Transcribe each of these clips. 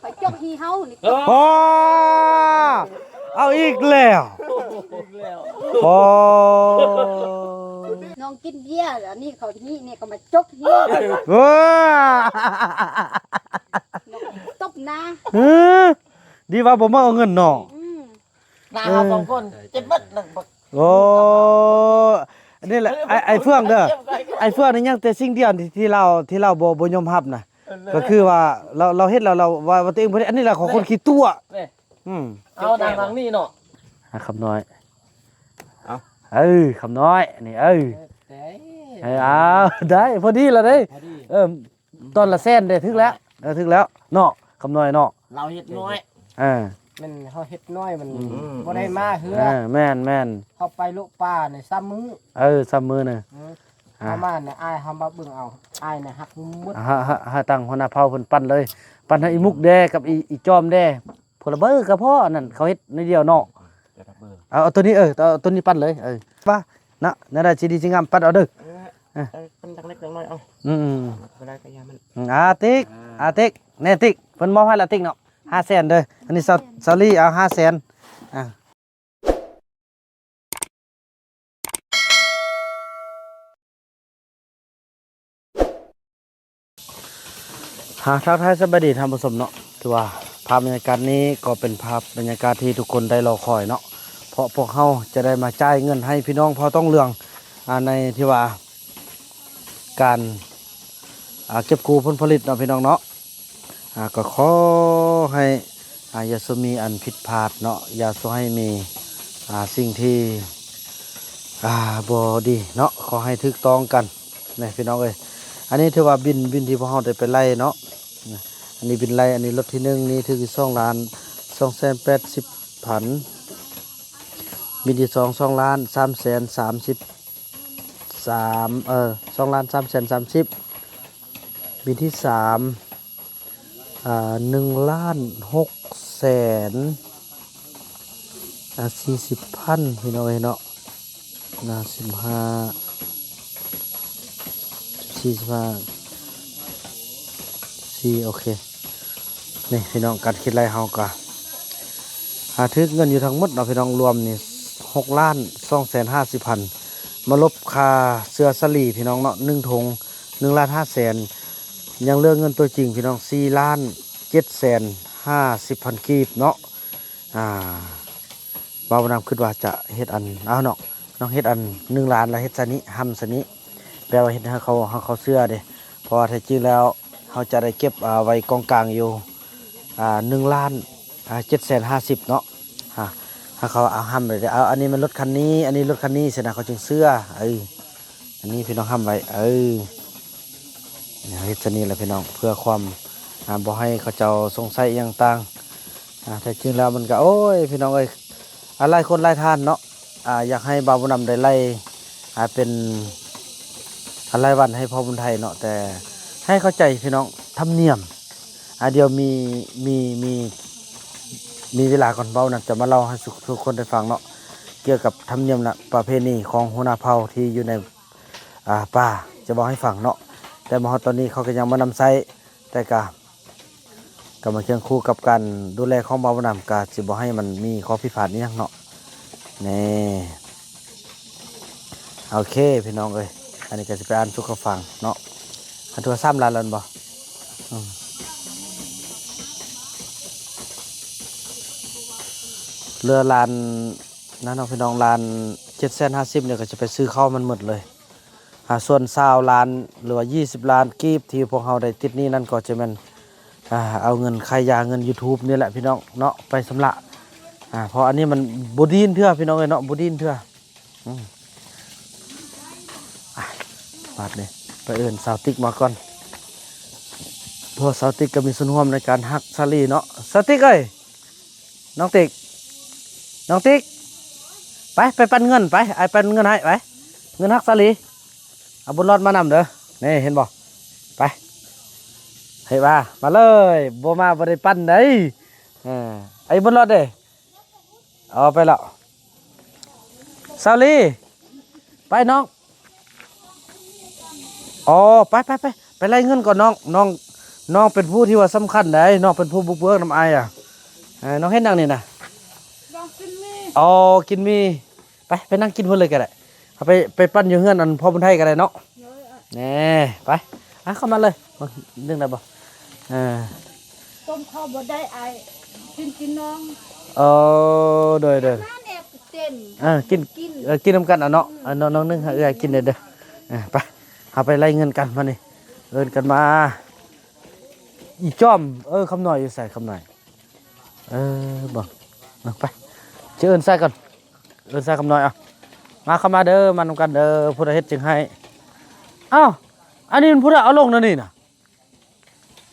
ຂ້ອຍຈົກຮີເຮົານີ້. ອໍ ເອົາອີກແລ້ວ. ອໍ ນ້ອງກິນເບຍ ອັນນີ້ເຂົາຮີນີ້ກໍມາຈົກຮີ. ເອີ ຕົບໜ້າ. ເອີ ດີວ່າບໍ່ມາເອົາເງິນເນາະ. ອືມ ໜ້າເຮົາສອງຄົນເຈັບເບິດ. ໂອ້ ອັນນີ້ແຫຼະ ອ້າຍ ອ້າຍເຟືອງເດີ. ອ້າຍເຟືອງນີ້ຍັງແຕ່ສິ່ງດຽວທີ່ ທີ່ລາວ ທີ່ລາວບໍ່ ບໍ່ຍອມຮັບນະ ກໍຄືວ່າລາວ ລາວເຮັດແລ້ວລາວວ່າ ວ່າຕົວເອງບໍ່ໄດ້. ອັນນີ້ແຫຼະຂອງຄົນຂີ້ຕົວະ. ອືມ ເອົານາງ ນາງນີ້ເນາະ. ຫາຄຳນ້ອຍ. ເອົາ ເອີ ຄຳນ້ອຍນີ້ ເອີ ເອີ ເອີ ເອົາ ໄດ້ ພໍດີລະເດ້. ພໍດີ ເອີ ຕອນລະແສນເດ້. ຖືກແລ້ວ ເອີ ຖືກແລ້ວເນາະ ຄຳນ້ອຍເນາະ. ລາວເຮັດນ້ອຍ ເອີ ແມ່ນເຮົາເຮັດນ້ອຍ ມັນ ອືມ ບໍ່ໄດ້ມາເຮືອ. ເອີ ແມ່ນໆ ເຮົາໄປໂລະປ່ານີ້ສາມມື້. ເອີ ສາມມື້ນະ. ເອີ ອ່າ ປະມານນີ້ ອ້າຍເຮົາມາເບິ່ງເອົາ ອ້າຍນີ້ຮັກໝົດ. ຫາ ຫາ ຫາຕັ້ງຫົວໜ້າເຜົ່າເພິ່ນປັ່ນເລີຍ ປັ່ນໃຫ້ອີ່ມຸກແດ່ກັບອີ່ ອີ່ຈອມແດ່. ຜູ້ລະເບີກໍພໍ ອັນນັ້ນເຂົາເຮັດໜ້ອຍດຽວເນາະ. ເອົາ ເອົາຕົວນີ້ ເອີ ເອົາຕົວນີ້ປັ່ນເລີຍ. ເອີ ວ່ານະ ແນວໃດຊິດີຊິງາມ ປັ່ນເອົາເດີ. ເອີ ເອີ ເອີ ເປັນຈັກເລັກຈັກນ້ອຍເອົາ. ອືມ ບໍ່ໄດ້ກໍຢ່າມັນ. ອືມ ອາຕິກ ອາ ອາຕິກ ແນ່ຕິກ ເພິ່ນມອບໃຫ້ລະຕິກເນາະ ຫ້າແສນເດີ. ອັນນີ້ສາວ ສາວລີ ເອົາຫ້າແສນ. ອ່າ ຫາ ທັກທາຍສະບາຍດີທ່ານຜູ້ຊົມເນາະ. ຖືວ່າພາບບັນຍາກາດນີ້ກໍເປັນພາບບັນຍາກາດທີ່ທຸກຄົນໄດ້ລໍຄອຍເນາະ ເພາະພວກເຮົາຈະໄດ້ມາຈ່າຍເງິນໃຫ້ພີ່ນ້ອງເຜົ່າຕ້ອງເຫຼືອງ ອ່າ ໃນທີ່ວ່າການ ອ່າ ເກັບກູ້ຜົນຜະລິດເນາະ ພີ່ນ້ອງເນາະ. ອ່າ ກໍຂໍໃຫ້ ອ່າ ຢ່າສູ່ມີອັນຜິດພາດເນາະ ຢ່າສູ່ໃຫ້ມີ ອ່າ ສິ່ງທີ່ ອ່າ ບໍ່ດີເນາະ ຂໍໃຫ້ຖືກຕ້ອງກັນ. ນີ້ພີ່ນ້ອງເອີຍ ອັນນີ້ຖືວ່າບິນ ບິນທີ່ພວກເຮົາໄດ້ໄປໄລ່ເນາະ. ອັນນີ້ບິນໄລ່ ອັນນີ້ລັອດທີໜຶ່ງນີ້ຖືກຢູ່ສອງລ້ານສອງແສນແປດສິບພັນ. ບິນທີສອງ ສອງລ້ານສາມແສນສາມສິບສາມ ເອີ ສອງລ້ານສາມແສນສາມສິບ. ບິນທີສາມ ອ່າ ໜຶ່ງລ້ານຫົກແສນ ອ່າ ສີ່ສິບພັນ ພີ່ນ້ອງເອີຍເນາະ. ນະ ສິບຫ້າ ສິບສີ່ ສິບຫ້າ ສີ່ ໂອເຄ. ນີ້ພີ່ນ້ອງ ການຄິດໄລ່ເຮົາກະ ອ່າ ຖືກເງິນຢູ່ທັງໝົດເນາະ ພີ່ນ້ອງ ລວມນີ້ ຫົກລ້ານສອງແສນຫ້າສິບພັນ ມາລົບຄ່າເສືອສາລີ ພີ່ນ້ອງເນາະ ໜຶ່ງຖົງ ໜຶ່ງລ້ານຫ້າແສນ. ຍັງເຫຼືອເງິນຕົວຈິງ ພີ່ນ້ອງ ສີ່ລ້ານເຈັດແສນຫ້າສິບພັນກີບເນາະ. ອ່າ ບ່າວນຳຄິດວ່າຈະເຮັດອັນ ເອົາເນາະ ນ້ອງເຮັດອັນໜຶ່ງລ້ານ ແລ້ວເຮັດຊະນິ ຫ້ຳຊະນິ ແປວ່າເຮັດໃຫ້ເຂົາ ໃຫ້ເຂົາເຊື່ອເດ້. ເພາະວ່າແທ້ຈິງແລ້ວເຮົາຈະໄດ້ເກັບ ອ່າ ໄວ້ກອງກາງຢູ່ ອ່າ ໜຶ່ງລ້ານ ອ່າ ເຈັດແສນຫ້າສິບເນາະ. ຫາ ໃຫ້ເຂົາເອົາຫ້ຳໄວ້ເດ້ ເອົາ ອັນນີ້ມັນລົດຄັນນີ້ ອັນນີ້ລົດຄັນນີ້ ຊັ້ນນະ ເຂົາຈຶ່ງເຊື່ອ. ເອີ ອັນນີ້ພີ່ນ້ອງຫ້ຳໄວ້ ເອີ ເຮັດຊະນີ້ແຫຼະພີ່ນ້ອງ ເພື່ອຄວາມ ອ່າ ບໍ່ໃຫ້ເຂົາເຈົ້າສົງໄສອີ່ຫຍັງຕ່າງ. ອ່າ ແທ້ຈິງແລ້ວມັນກໍ ໂອ້ຍ ພີ່ນ້ອງເອີຍ ອ່າ ຫຼາຍຄົນຫຼາຍທ່ານເນາະ ອ່າ ຢາກໃຫ້ບ່າວບຸນນຳໄດ້ໄລ່ ອ່າ ເປັນ ອ່າ ລາຍວັນໃຫ້ພໍ່ບຸນໄທເນາະ ແຕ່ໃຫ້ເຂົ້າໃຈພີ່ນ້ອງ ທຳນຽມ ອ່າ ດຽວມີ ມີ ມີ ມີເວລາກ່ອນ ບ່າວນຳຈະມາເລົ່າໃຫ້ທຸກ ທຸກຄົນໄດ້ຟັງເນາະ ກ່ຽວກັບທຳນຽມ ແລະ ປະເພນີຂອງຫົວໜ້າເຜົ່າທີ່ຢູ່ໃນ ອ່າ ປ່າ ຈະເວົ້າໃຫ້ຟັງເນາະ. ແຕ່ມາຮອດຕອນນີ້ເຂົາກໍຍັງມານຳໃຊ້ ແຕ່ກະ ກໍມາຄຽງຄູ່ກັບການດູແລຂອງບ່າວບຸນນຳ ກະຊິບໍ່ໃຫ້ມັນມີຂໍ້ຜິດພາດອີ່ຫຍັງເນາະ. ນີ້ ໂອເຄພີ່ນ້ອງເອີຍ ອັນນີ້ກໍຊິໄປອ່ານສູ່ເຂົາຟັງເນາະ. ອັນຖືວ່າສາມລ້ານແລ້ວແມ່ນບໍ່? ອືມ ເຫຼືອລ້ານນັ້ນເນາະພີ່ນ້ອງ ລ້ານເຈັດແສນຫ້າສິບນີ້ ກໍຈະໄປຊື້ເຂົ້າມັນໝົດເລີຍ. ອ່າ ສ່ວນຊາວລ້ານ ຫຼືວ່າ ຊາວລ້ານກີບ ທີ່ພວກເຮົາໄດ້ຕິດໜີ້ນັ້ນ ກໍຈະແມ່ນ ອ່າ ເອົາເງິນຂາຍຢາ ເງິນຢູທູບນີ້ແຫຼະພີ່ນ້ອງເນາະ ໄປຊຳລະ. ອ່າ ເພາະອັນນີ້ມັນບໍ່ດີນເທື່ອພີ່ນ້ອງເອີຍເນາະ ບໍ່ດີນເທື່ອ. ອືມ ອ່ະ ບາດນີ້ໄປເອີ້ນສາວຕິກມາກ່ອນ ເພາະວ່າສາວຕິກກໍມີສ່ວນຮ່ວມໃນການຮັກສາລີເນາະ ສາວຕິກເອີຍ. ນ້ອງຕິກ ນ້ອງຕິກ ໄປ ໄປປັນເງິນ ໄປ ອ້າຍປັນເງິນໃຫ້ ໄປ ເງິນຮັກສາລີ. ເອົາບຸນລອດມານຳເດີ ນີ້ເຫັນບໍ່ ໄປ ເຮີ້ຍ ມາ ມາເລີຍ ບໍ່ມາບໍ່ໄດ້ປັນໃດ. ເອີ ໄອ້ບຸນລອດເດ້ ເອົາໄປແລ້ວ. ສາວລີ ໄປນ້ອງ. ອໍ ໄປ ໄປ ໄປ ໄປໄລ່ເງິນກ່ອນນ້ອງ ນ້ອງ ນ້ອງເປັນຜູ້ທີ່ວ່າສຳຄັນໃດ໋ ນ້ອງເປັນຜູ້ບຸກເບີກນຳອ້າຍອະ. ເອີ ນ້ອງເຮັດຫຍັງນີ້ນະ? ນ້ອງກິນໝີ່. ອໍ ກິນໝີ່. ໄປ ໄປນັ່ງກິນພຸ້ນເລີຍກໍໄດ້. ເຮົາໄປ ໄປປັ່ນຢູ່ເຮືອນອັນພໍ່ບຸນໄທກໍໄດ້ເນາະ. ໂດຍ. ແນ່ ໄປ ອ່ະ ເຂົ້າມາເລີຍ. ເບິ່ງ ດຶງໄດ້ບໍ່? ເອີ ຕົ້ມເຂົ້າບໍ່ໄດ້ອ້າຍ ກິນ ກິນນ້ອງ. ເອີ ໂດຍ ໂດຍ. ມາແນ່ເຕັມ. ເອີ ກິນ ກິນ ເອີ ກິນນຳກັນເອົາເນາະ. ອືມ ເອີ ນ້ອງ ນ້ອງໜຶ່ງໃຫ້ເອື້ອຍກິນແດ່ເດີ. ເອີ ໄປ ເຮົາໄປໄລ່ເງິນກັນມານີ້ ເອີ້ນກັນມາ. ອີຈອມ ເອີ ຄຳນ້ອຍຢູ່ໃສ ຄຳນ້ອຍ? ເອີ ເບິ່ງ ເບິ່ງໄປ ຊິເອີ້ນໃສ່ກ່ອນ ເອີ້ນໃສ່ຄຳນ້ອຍ. ເອົາ ມາ ເຂົ້າມາເດີ ມານຳກັນເດີ ຜູ້ໃດເຮັດຈຶ່ງໃຫ້. ອ້າວ ອັນນີ້ມັນຜູ້ໃດເອົາລົງນັ້ນນີ້ນະ?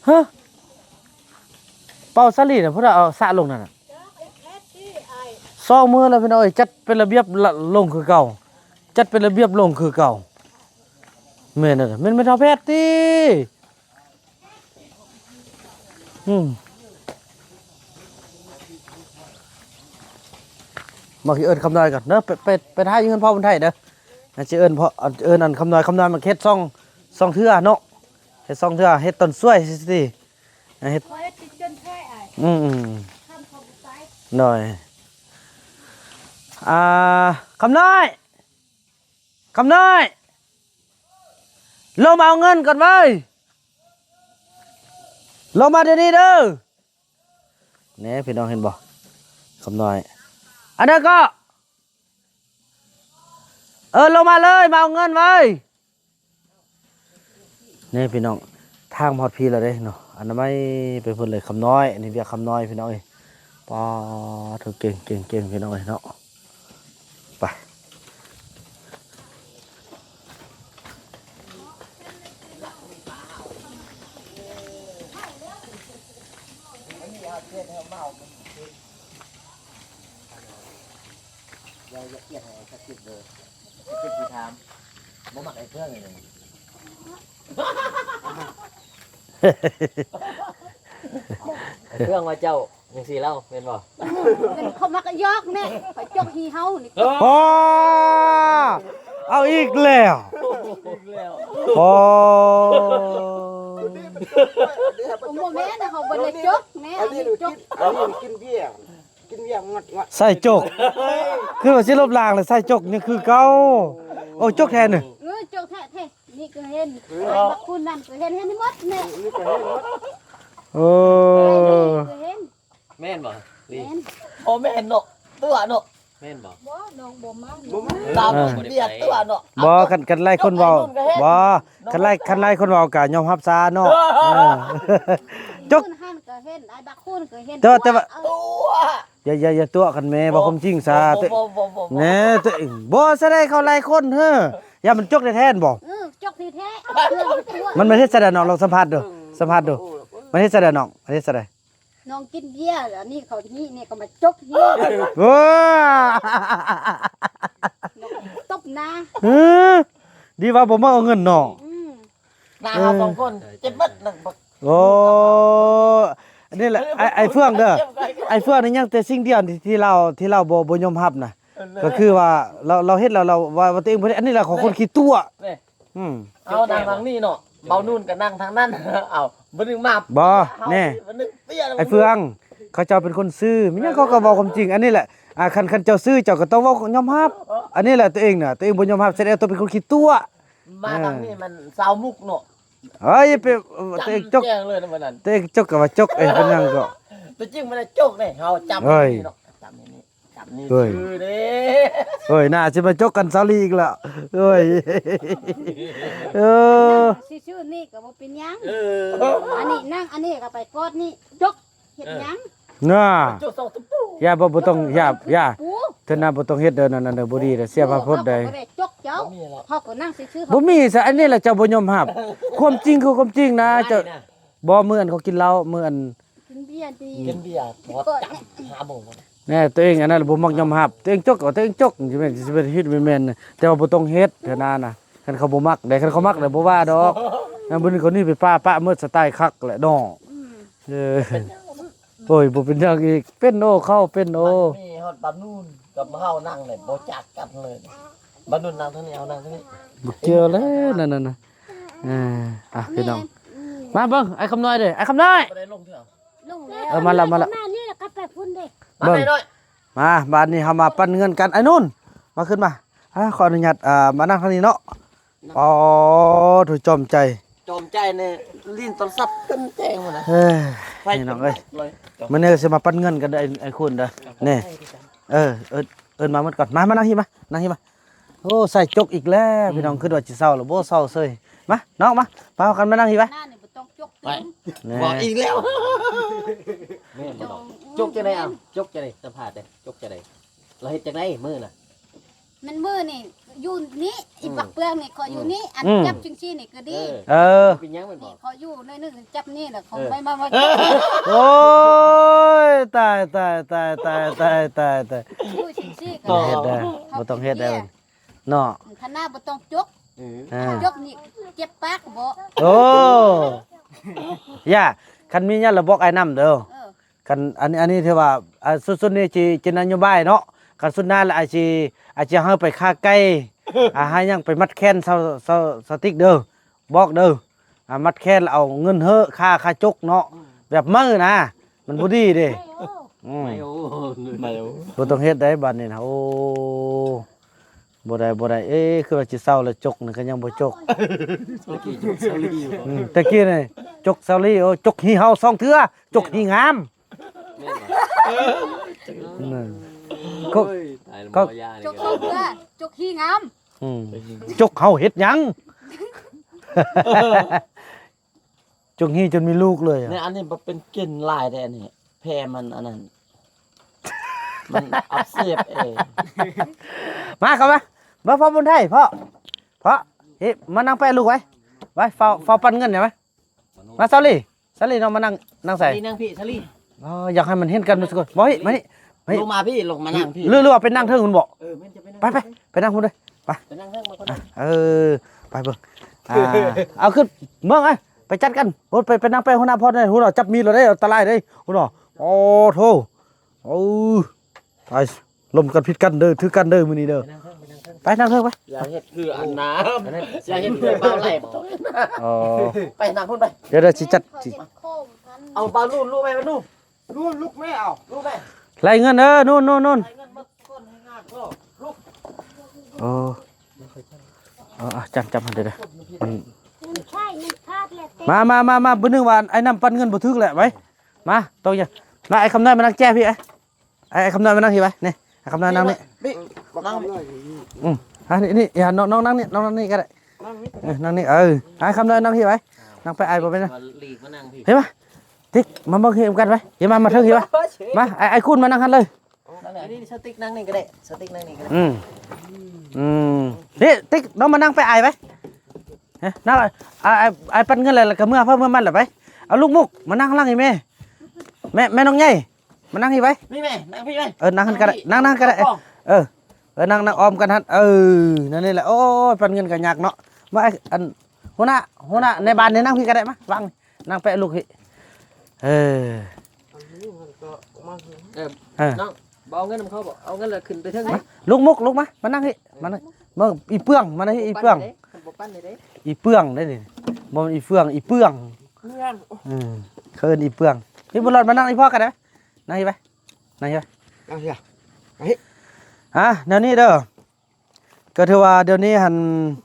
ຮະ ເປົາສາລີນະ ຜູ້ໃດເອົາສະລົງນັ້ນນະ? ສອງມື້ແລ້ວພີ່ນ້ອງເອີຍ ຈັດເປັນລະບຽບ ລະ ລົງຄືເກົ່າ ຈັດເປັນລະບຽບລົງຄືເກົ່າ. ແມ່ນແລ້ວ ແມ່ນ ແມ່ນເຖົ້າແພດຕິ? ອືມ ມາ ຊິເອີ້ນຄຳນ້ອຍກ່ອນເດີ ໄປ ໄປ ໄປຖ້າຢູ່ເຮືອນພໍ່ບຸນໄທເດີ. ຊິເອີ້ນພໍ່ ເອີ້ນອັນຄຳນ້ອຍ ຄຳນ້ອຍມັນເຮັດສອງ ສອງເທື່ອເນາະ ເຮັດສອງເທື່ອ ເຮັດຕອນສວຍຊິຕິ ເຮັດ ຂ້ອຍເຮັດຈົນແທ້ອ້າຍ. ອືມ ອືມ ຂ້າມເຂົາບໍ່ໄປ. ໂດຍ. ອ່າ ຄຳນ້ອຍ ຄຳນ້ອຍ ລົງມາເອົາເງິນກ່ອນເວີຍ ລົງມາດຽວນີ້ເດີ. ແນ່ ພີ່ນ້ອງເຫັນບໍ່ ຄຳນ້ອຍ ອັນນັ້ນກໍ ເອີ ລົງມາເລີຍ ມາເອົາເງິນເວີຍ. ແນ່ ພີ່ນ້ອງ ທາງມາຮອດພີ້ແລ້ວເດ້ເນາະ ອະນາໄມໄປພຸ້ນເລີຍ ຄຳນ້ອຍ ອັນນີ້ວຽກຄຳນ້ອຍ ພີ່ນ້ອງເອີຍ. ປາດ ເກັ່ງ ເກັ່ງ ເກັ່ງ ພີ່ນ້ອງເອີຍເນາະ. ໄປ ຢ່າ ຢ່າກຽດໃຫ້ສັກສິບເດີ ສັກສິບຊິຖາມ ບໍ່ມັກໄອ້ເຟືອງນີ້. ເຟືອງວ່າເຈົ້າຈັ່ງຊີ້ລາວແມ່ນບໍ່? ເປັນເຂົາມັກຢອກແນ່ ເຂົາຈົກຮີເຮົານີ້. ອໍ ເອົາອີກແລ້ວ ອີກແລ້ວ. ອໍ ບໍ່ແມ່ນນະ ເຂົາບໍ່ໄດ້ຈົກແນ່ ອັນນີ້ຈົກ ອັນນີ້ກິນເບຍ ກິນເບຍງອດໆ ໃສ່ຈົກ ຄືວ່າຊິລົບລ້າງແລ້ວໃສ່ຈົກຍັງຄືເກົ່າ. ໂອ້ ຈົກແທ້ນີ້ ເອີ ຈົກແທ້ໆ. ນີ້ກໍເຫັນ ເອີ ບັກຄຸນນັ້ນກໍເຫັນ ເຫັນໝົດແນ່ ນີ້ກໍເຫັນໝົດ. ເອີ ນີ້ກໍເຫັນ ແມ່ນບໍ່? ນີ້ ແມ່ນ ບໍ່ແມ່ນເນາະ ຕົວະເນາະ ແມ່ນບໍ່? ບໍ່ ນ້ອງບໍ່ມາ ບໍ່ມາ ຕາມ ເອີ ບໍ່ໄດ້ໄປ ຕົວະເນາະ. ບໍ່ ຄັນ ຄັນຫຼາຍຄົນເວົ້າ ບໍ່ ຄັນຫຼາຍ ຄັນຫຼາຍຄົນເວົ້າກໍຍອມຮັບຊະເນາະ. ເອີ ຈົກ ຄົນຫັ້ນກໍເຫັນ ອ້າຍບັກຄຸນກໍເຫັນ ແຕ່ວ່າ ແຕ່ວ່າ ຕົວະ ເອີ ຢ່າ ຢ່າ ຢ່າຕົວະກັນແມ່ ເວົ້າຄວາມຈິງຊະ. ບໍ່ ແນ່ ຕົວເອງ ບໍ່ ສະໄດເຂົາຫຼາຍຄົນເຮີ ຢ່າມັນຈົກແທ້ໆ ບໍ່? ເອີ ຈົກແທ້ໆ ມັນ ມັນເຮັດຊະໃດນ້ອງ ລອງສຳພາດດູ ສຳພາດດູ ມັນເຮັດຊະໃດນ້ອງ ມັນເຮັດຊະໃດ? ນ້ອງກິນເບຍ ອັນນີ້ເຂົານີ້ ນີ້ເຂົາມາຈົກນີ້ ໂອ້ ຕົບໜ້າ ເອີ ດີວ່າບໍ່ມາເອົາເງິນນ້ອງ. ອືມ ໜ້າເຮົາສອງຄົນເຈັບເບິດນະ. ໂອ້ ອັນນີ້ແຫຼະ ໄອ້ ໄອ້ເຟືອງເດີ ໄອ້ເຟືອງນີ້ຍັງແຕ່ສິ່ງດຽວທີ່ ທີ່ລາວ ທີ່ລາວບໍ່ ບໍ່ຍອມຮັບນະ ກໍຄືວ່າລາວ ລາວເຮັດແລ້ວ ລາວວ່າ ວ່າຕົວເອງບໍ່ໄດ້ ອັນນີ້ແຫຼະຂອງຄົນຂີ້ຕົວະ. ອືມ ເອົານັ່ງທາງນີ້ເນາະ ເບົານູນກໍນັ່ງທາງນັ້ນ ເອົາ ບໍ່ດຶງມາ ບໍ່ ແນ່ ໄອ້ເຟືອງ ເຂົາເຈົ້າເປັນຄົນຊື່ ມີຫຍັງເຂົາກໍເວົ້າຄວາມຈິງ. ອັນນີ້ແຫຼະ ອ່າ ຄັນ ຄັນເຈົ້າຊື່ ເຈົ້າກໍຕ້ອງເວົ້າຍອມຮັບ. ອັນນີ້ແຫຼະຕົວເອງນະ ຕົວເອງບໍ່ຍອມຮັບ ສະແດງຕົວເປັນຄົນຂີ້ຕົວະ. ມາທາງນີ້ມັນຊາວມຸກເນາະ ເອີ ເອີ ຢ່າໄປ ເອີ ຕົວເອງຈົກ ເອີ ຕົວເອງຈົກກໍວ່າຈົກ ເອີ ເປັນຫຍັງກໍ ຕົວຈິງມັນຈົກເດ້ ເຮົາຈຳ ເອີຍ ນີ້ເນາະ ຈຳນີ້ ຈຳນີ້ ເອີຍ ຊື່ເດ້ ເອີຍ ໜ້າຊິມາຈົກກັນຊາວລີອີກລະ ເອີຍ ເອີ ຊິຊື່ນີ້ກໍບໍ່ເປັນຫຍັງ ເອີ ອັນນີ້ນັ່ງ ອັນນີ້ກໍໄປກອດນີ້ ຈົກ ເຮັດຫຍັງ ເອີ ນ່າ ຈົກສອງຕະປູ ຢ່າ ບໍ່ ບໍ່ຕ້ອງ ຢ່າ ຢ່າ ເທື່ອໜ້າບໍ່ຕ້ອງເຮັດເດີ ນັ້ນ ນັ້ນເດີ ບໍ່ດີເດີ ເສຍພາບພົດໃດ ເຂົາກໍບໍ່ໄດ້ຈົກເຈົ້າ ເຂົາກໍນັ່ງຊື່ໆ ບໍ່ມີຊະ ອັນນີ້ລະເຈົ້າບໍ່ຍອມຮັບ ຄວາມຈິງຄືຄວາມຈິງນະ ເຈົ້າ ບໍ່ ມື້ອັນເຂົາກິນເຫຼົ້າ ມື້ອັນ ກິນເບຍຕິ ກິນເບຍ ບໍ່ ຫາໝູ່ ແນ່ ຕົວເອງອັນນັ້ນບໍ່ມັກຍອມຮັບ ຕົວເອງຈົກກໍຕົວເອງຈົກ ຊິແມ່ນ ຊິເປັນຜິດແມ່ນ ແຕ່ວ່າບໍ່ຕ້ອງເຮັດເທື່ອນານະ ຄັນເຂົາບໍ່ມັກເດ້ ຄັນເຂົາມັກແລ້ວບໍ່ວ່າດອກ ນະ ມື້ນີ້ເຂົາໜີໄປປ່າ ປະເໝິດສະໄຕຄັກແຫຼະເນາະ ອືມ ເອີ ໂອ້ຍ ບໍ່ເປັນຫຍັງອີກ ເປັນໂອ ເຂົາເປັນໂອ ມັນມີຮອດບານູນກັບເຮົານັ່ງເລີຍ ບໍ່ຈັກກັນເລີຍ ບານູນນັ່ງທາງນີ້ ເຮົານັ່ງທາງນີ້ ບໍ່ກ່ຽວແລ້ວ ນັ້ນນະ ອ່າ ອ່ະ ພີ່ນ້ອງ ແມ່ນ ອືມ ມາເບິ່ງ ອ້າຍຄຳນ້ອຍເດ້ ອ້າຍຄຳນ້ອຍ ບໍ່ໄດ້ລົງເທື່ອ ລົງແລ້ວ ເອີ ມາລະ ມາລະ ມານີ້ລະກັບໄປພຸ້ນເດ້ ເບິ່ງ ມາ ບາດນີ້ເຮົາມາປັນເງິນກັນ ອ້າຍນຸ່ນ ມາ ຂຶ້ນມາ ອ່າ ຂໍອະນຸຍາດ ອ່າ ມານັ່ງທາງນີ້ເນາະ ອໍ ໂທ້ ຈອມໃຈ ຈອມໃຈນີ້ ຫຼິ້ນໂທລະສັບຈົນແຈ້ງພຸ້ນນະ ເອີ ພີ່ນ້ອງເອີຍ ມື້ນີ້ຊິມາປັນເງິນກັນເດີ ອ້າຍ ອ້າຍຄຸນເດີ ນີ້ ເອີ ເອີ້ນ ເອີ້ນມາໝົດກ່ອນ ມາ ມານັ່ງພີ້ ມາ ນັ່ງພີ້ ມາ ໂອ້ ໃສ່ຈົກອີກແລ້ວ ອືມ ພີ່ນ້ອງ ຄິດວ່າຊິເຊົາແລ້ວ ບໍ່ເຊົາເຊີຍ ມາ ນ້ອງ ມາ ພາກັນມານັ່ງພີ້ໄປ ໜ້ານີ້ບໍ່ຕ້ອງຈົກຕື່ມ ແນ່ ບໍ່ອີກແລ້ວ ແມ່ນບໍ່ນ້ອງ ຈົກຈັ່ງໃດ ເອົາ ຈົກຈັ່ງໃດ ສຳພາດເດ້ ຈົກຈັ່ງໃດ ລາວເຮັດຈັ່ງໃດ ມືນະ ແມ່ນມືນີ້ ຢູ່ນີ້ ອີ ອືມ ບັກເປືອງນີ້ ຂໍຢູ່ນີ້ ອືມ ອັນ ອືມ ຈັບຈັ່ງຊີ້ນີ້ກໍດີ ເອີ ເອີ ເປັນຫຍັງແມ່ນບໍ່ ນີ້ຂໍຢູ່ໜ້ອຍໜຶ່ງ ຈັບນີ້ລະ ເອີ ຂອງໄປມາ ມາ ໂອ້ຍ ຕາຍ ຕາຍ ຕາຍ ຢູ່ຈັ່ງຊີ້ກໍ ບໍ່ເຮັດໄດ້ ບໍ່ຕ້ອງເຮັດໄດ້ ເນາະ ຄັນໜ້າບໍ່ຕ້ອງຈົກ ເອີ ອ່າ ຈົກນີ້ເຈັບປາກບໍ່ ໂອ້ ຢ່າ ຄັນມີຫຍັງລະບອກອ້າຍນຳເດີ ເອີ ຄັນ ອັນນີ້ ອັນນີ້ຖືວ່າ ອ່າ ຊຸດ ຊຸດນີ້ຊິ ຊິນະໂຍບາຍເນາະ ຄັນຊຸດໜ້າລະອາດຊິ ອາດຊິໃຫ້ໄປຄ້າໄກ່ ອ່າ ໃຫ້ຫຍັງໄປມັດແຂນຊາວ ຊາວ ຊາວຕິກເດີ ບອກເດີ ອ່າ ມັດແຂນລະເອົາເງິນເຮີ້ ຄ່າ ຄ່າຈົກເນາະ ອືມ ແບບມື້ນະ ມັນບໍ່ດີເດ້ ອືມ ບໍ່ຕ້ອງເຮັດໄດ້ບາດນີ້ນະ ໂອ້ ບໍ່ໄດ້ ບໍ່ໄດ້ ເອ ຄືວ່າຊິເຊົາລະ ຈົກນີ້ກໍຍັງບໍ່ຈົກ ຕະກີ້ຈົກຊາວລີຢູ່ ອືມ ຕະກີ້ນີ້ຈົກຊາວລີ ໂອ້ ຈົກຮີເຮົາສອງເທື່ອ ຈົກຮີງາມ ແມ່ນບໍ່ ນັ້ນ ໂອ້ຍ ຕາຍແລ້ວ ກໍ ໝໍຢານີ້ ຈົກສອງເທື່ອ ຈົກຮີງາມ ອືມ ຈົກເຮົາເຮັດຫຍັງ ຈົກຮີຈົນມີລູກເລີຍ ນີ້ ອັນນີ້ມັນເປັນກິ່ນຫຼາຍແທ້ ອັນນີ້ແຜມັນ ອັນນັ້ນ ມັນອັກເສບເອງ ມາ ເຂົ້າມາ ມາ ພໍ່ບຸນໄທ ພໍ່ ພໍ່ ເອີ ມານັ່ງແປະລູກໄວ້ ໄວ້ ເຝົ້າ ເຝົ້າປັນເງິນນີ້ໄວ້ ມາ ສາລີ ສາລີ ນ້ອງມານັ່ງ ນັ່ງໃສ ສາລີ ນັ່ງພີ້ ສາລີ ອໍ ຢາກໃຫ້ມັນເຫັນກັນໝົດທຸກຄົນ ບໍ່ ມາພີ້ ມາພີ້ ມາພີ້ ລົງມາພີ້ ລົງມານັ່ງພີ້ ຫຼື ຫຼືວ່າໄປນັ່ງເທິງພຸ້ນບໍ ເອີ ແມ່ນ ຈະໄປນັ່ງ ໄປ ໄປ ໄປນັ່ງພຸ້ນເດີ ໄປ ໄປນັ່ງເທິງ ມາຄົນ ອ່ະ ເອີ ໄປເບິ່ງ ອ່າ ເອົາຂຶ້ນເບິ່ງ ໄປ ໄປຈັດກັນ ໂອ້ ໄປ ໄປນັ່ງໄປ ຫົວໜ້າພອນ ຫົວໜ້າຈັບມີດແລ້ວເດ້ ອັນຕະລາຍເດ້ ຫົວໜ້າ ໂອ້ໂທ້ ໂອ້ ຕາຍ ລົມກັນຜິດກັນເດີ ຖືກກັນເດີມື້ນີ້ເດີ ໄປນັ່ງເທິງ ໄປນັ່ງເທິງ ໄປ ຢ່າເຮັດຄືອັນນາ ຢ່າເຮັດຄືເບົາໄຫຼ ອໍ ໄປນັ່ງພຸ້ນໄປ ດຽວ ດຽວຊິຈັດ ເອົາເບົາລູ້ນ ລູ້ໄປ ລູ້ ລູ້ ລຸກແມ່ ເອົາ ລູ້ໄປ ໄລ່ເງິນເດີ ນູນ ນູນ ນູນ ໄລ່ເງິນໝົດກ່ອນ ໃຫ້ງາກກໍລຸກ ໂອ້ ເອົາ ຈັບ ຈັບ ເດີ ເດີ ມັນ ມັນພາດ ມັນພາດແລ້ວ ມາ ມາ ມາ ມາ ບໍ່ນຶກວ່າໄອ້ນຳປັນເງິນບໍ່ຖືກແຫຼະ ໄວ້ ມາ ຕ້ອງຢ່າ ມາ ໄອ້ຄຳນ້ອຍມານັ່ງແຈພີ້ ໄອ້ ໄອ້ຄຳນ້ອຍມານັ່ງພີ້ໄວ້ ນີ້ ໄອ້ຄຳນ້ອຍນັ່ງນີ້ ນີ້ ນັ່ງ ອືມ ອ່າ ນີ້ ນີ້ ຢ່າ ນ້ອງ ນ້ອງນັ່ງນີ້ ນ້ອງນັ່ງນີ້ກໍໄດ້ ນັ່ງນີ້ ເອີ ນັ່ງນີ້ ເອີ ໄອ້ຄຳນ້ອຍນັ່ງພີ້ໄວ້ ນັ່ງໄປ ໄອ້ບໍ່ເປັນຫຍັງ ຫຼີກມານັ່ງພີ້ ເຫັນປະ ຕິກ ມາເບິ່ງເຮັດນຳກັນໄວ້ ເຫັນມາ ມາເທິງພີ້ໄວ້ ມາ ໄອ້ ໄອ້ຄຸນມານັ່ງຫັ້ນເລີຍ ນັ່ງນີ້ ສະຕິກນັ່ງນີ້ກໍໄດ້ ສະຕິກນັ່ງນີ້ກໍໄດ້ ອືມ ອືມ ຕິກ ຕິກ ນ້ອງມານັ່ງໄປ ໄອ້ໄວ້ ເອີ ນັ່ງ ໄອ້ ໄອ້ ໄອ້ປັນເງິນແລ້ວ ແລ້ວກໍເມືອ ເມືອມັນແຫຼະໄປ ເອົາລູກມຸກ ມານັ່ງຫຼັງນີ້ແມ່ ແມ່ ແມ່ນ້ອງໃຫຍ່ ມານັ່ງພີ້ໄວ້ ນີ້ແມ່ ນັ່ງພີ້ໄວ້ ເອີ ນັ່ງຫັ້ນກໍໄດ້ ນັ່ງ ນັ່ງກໍໄດ້ ເອີ ເອີ ນັ່ງ ນັ່ງອ້ອມກັນຫັ້ນ ເອີ ນັ້ນນີ້ແຫຼະ ໂອ້ຍ ປັນເງິນກໍຍາກເນາະ ມາ ອັນ ຫົວໜ້າ ຫົວໜ້າໃນບ້ານນີ້ນັ່ງພີ້ກໍໄດ້ ມາ ວາງນີ້ ນັ່ງແປະລູກພີ້ ເອີ ເອີ ເອີ ນ້ອງ ບໍ່ເອົາເງິນນຳເຂົາບໍ ເອົາເງິນແລ້ວຂຶ້ນໄປເທິງ ມາ ລູກມຸກ ລູກມາ ມານັ່ງພີ້ ມານັ່ງ ມາ ອີເປືອງ ມານັ່ງພີ້ ອີເປືອງ ບໍ່ປັນເດ້ ບໍ່ປັນເດ້ ອີເປືອງເດ້ນີ້ ບໍ່ແມ່ນອີເຟືອງ ອີເປືອງ ເມືອງ ເອີ ເຂົາເອີ້ນອີເປືອງ ພີ່ບຸນຫຼອດ ມານັ່ງອີ່ພໍ່ກໍໄດ້ ນັ່ງພີ້ໄປ ນັ່ງພີ້ໄປ ນັ່ງພີ້ ອ່າ ແນວນີ້ເດີ ກໍຖືວ່າດຽວນີ້ຫັ້ນ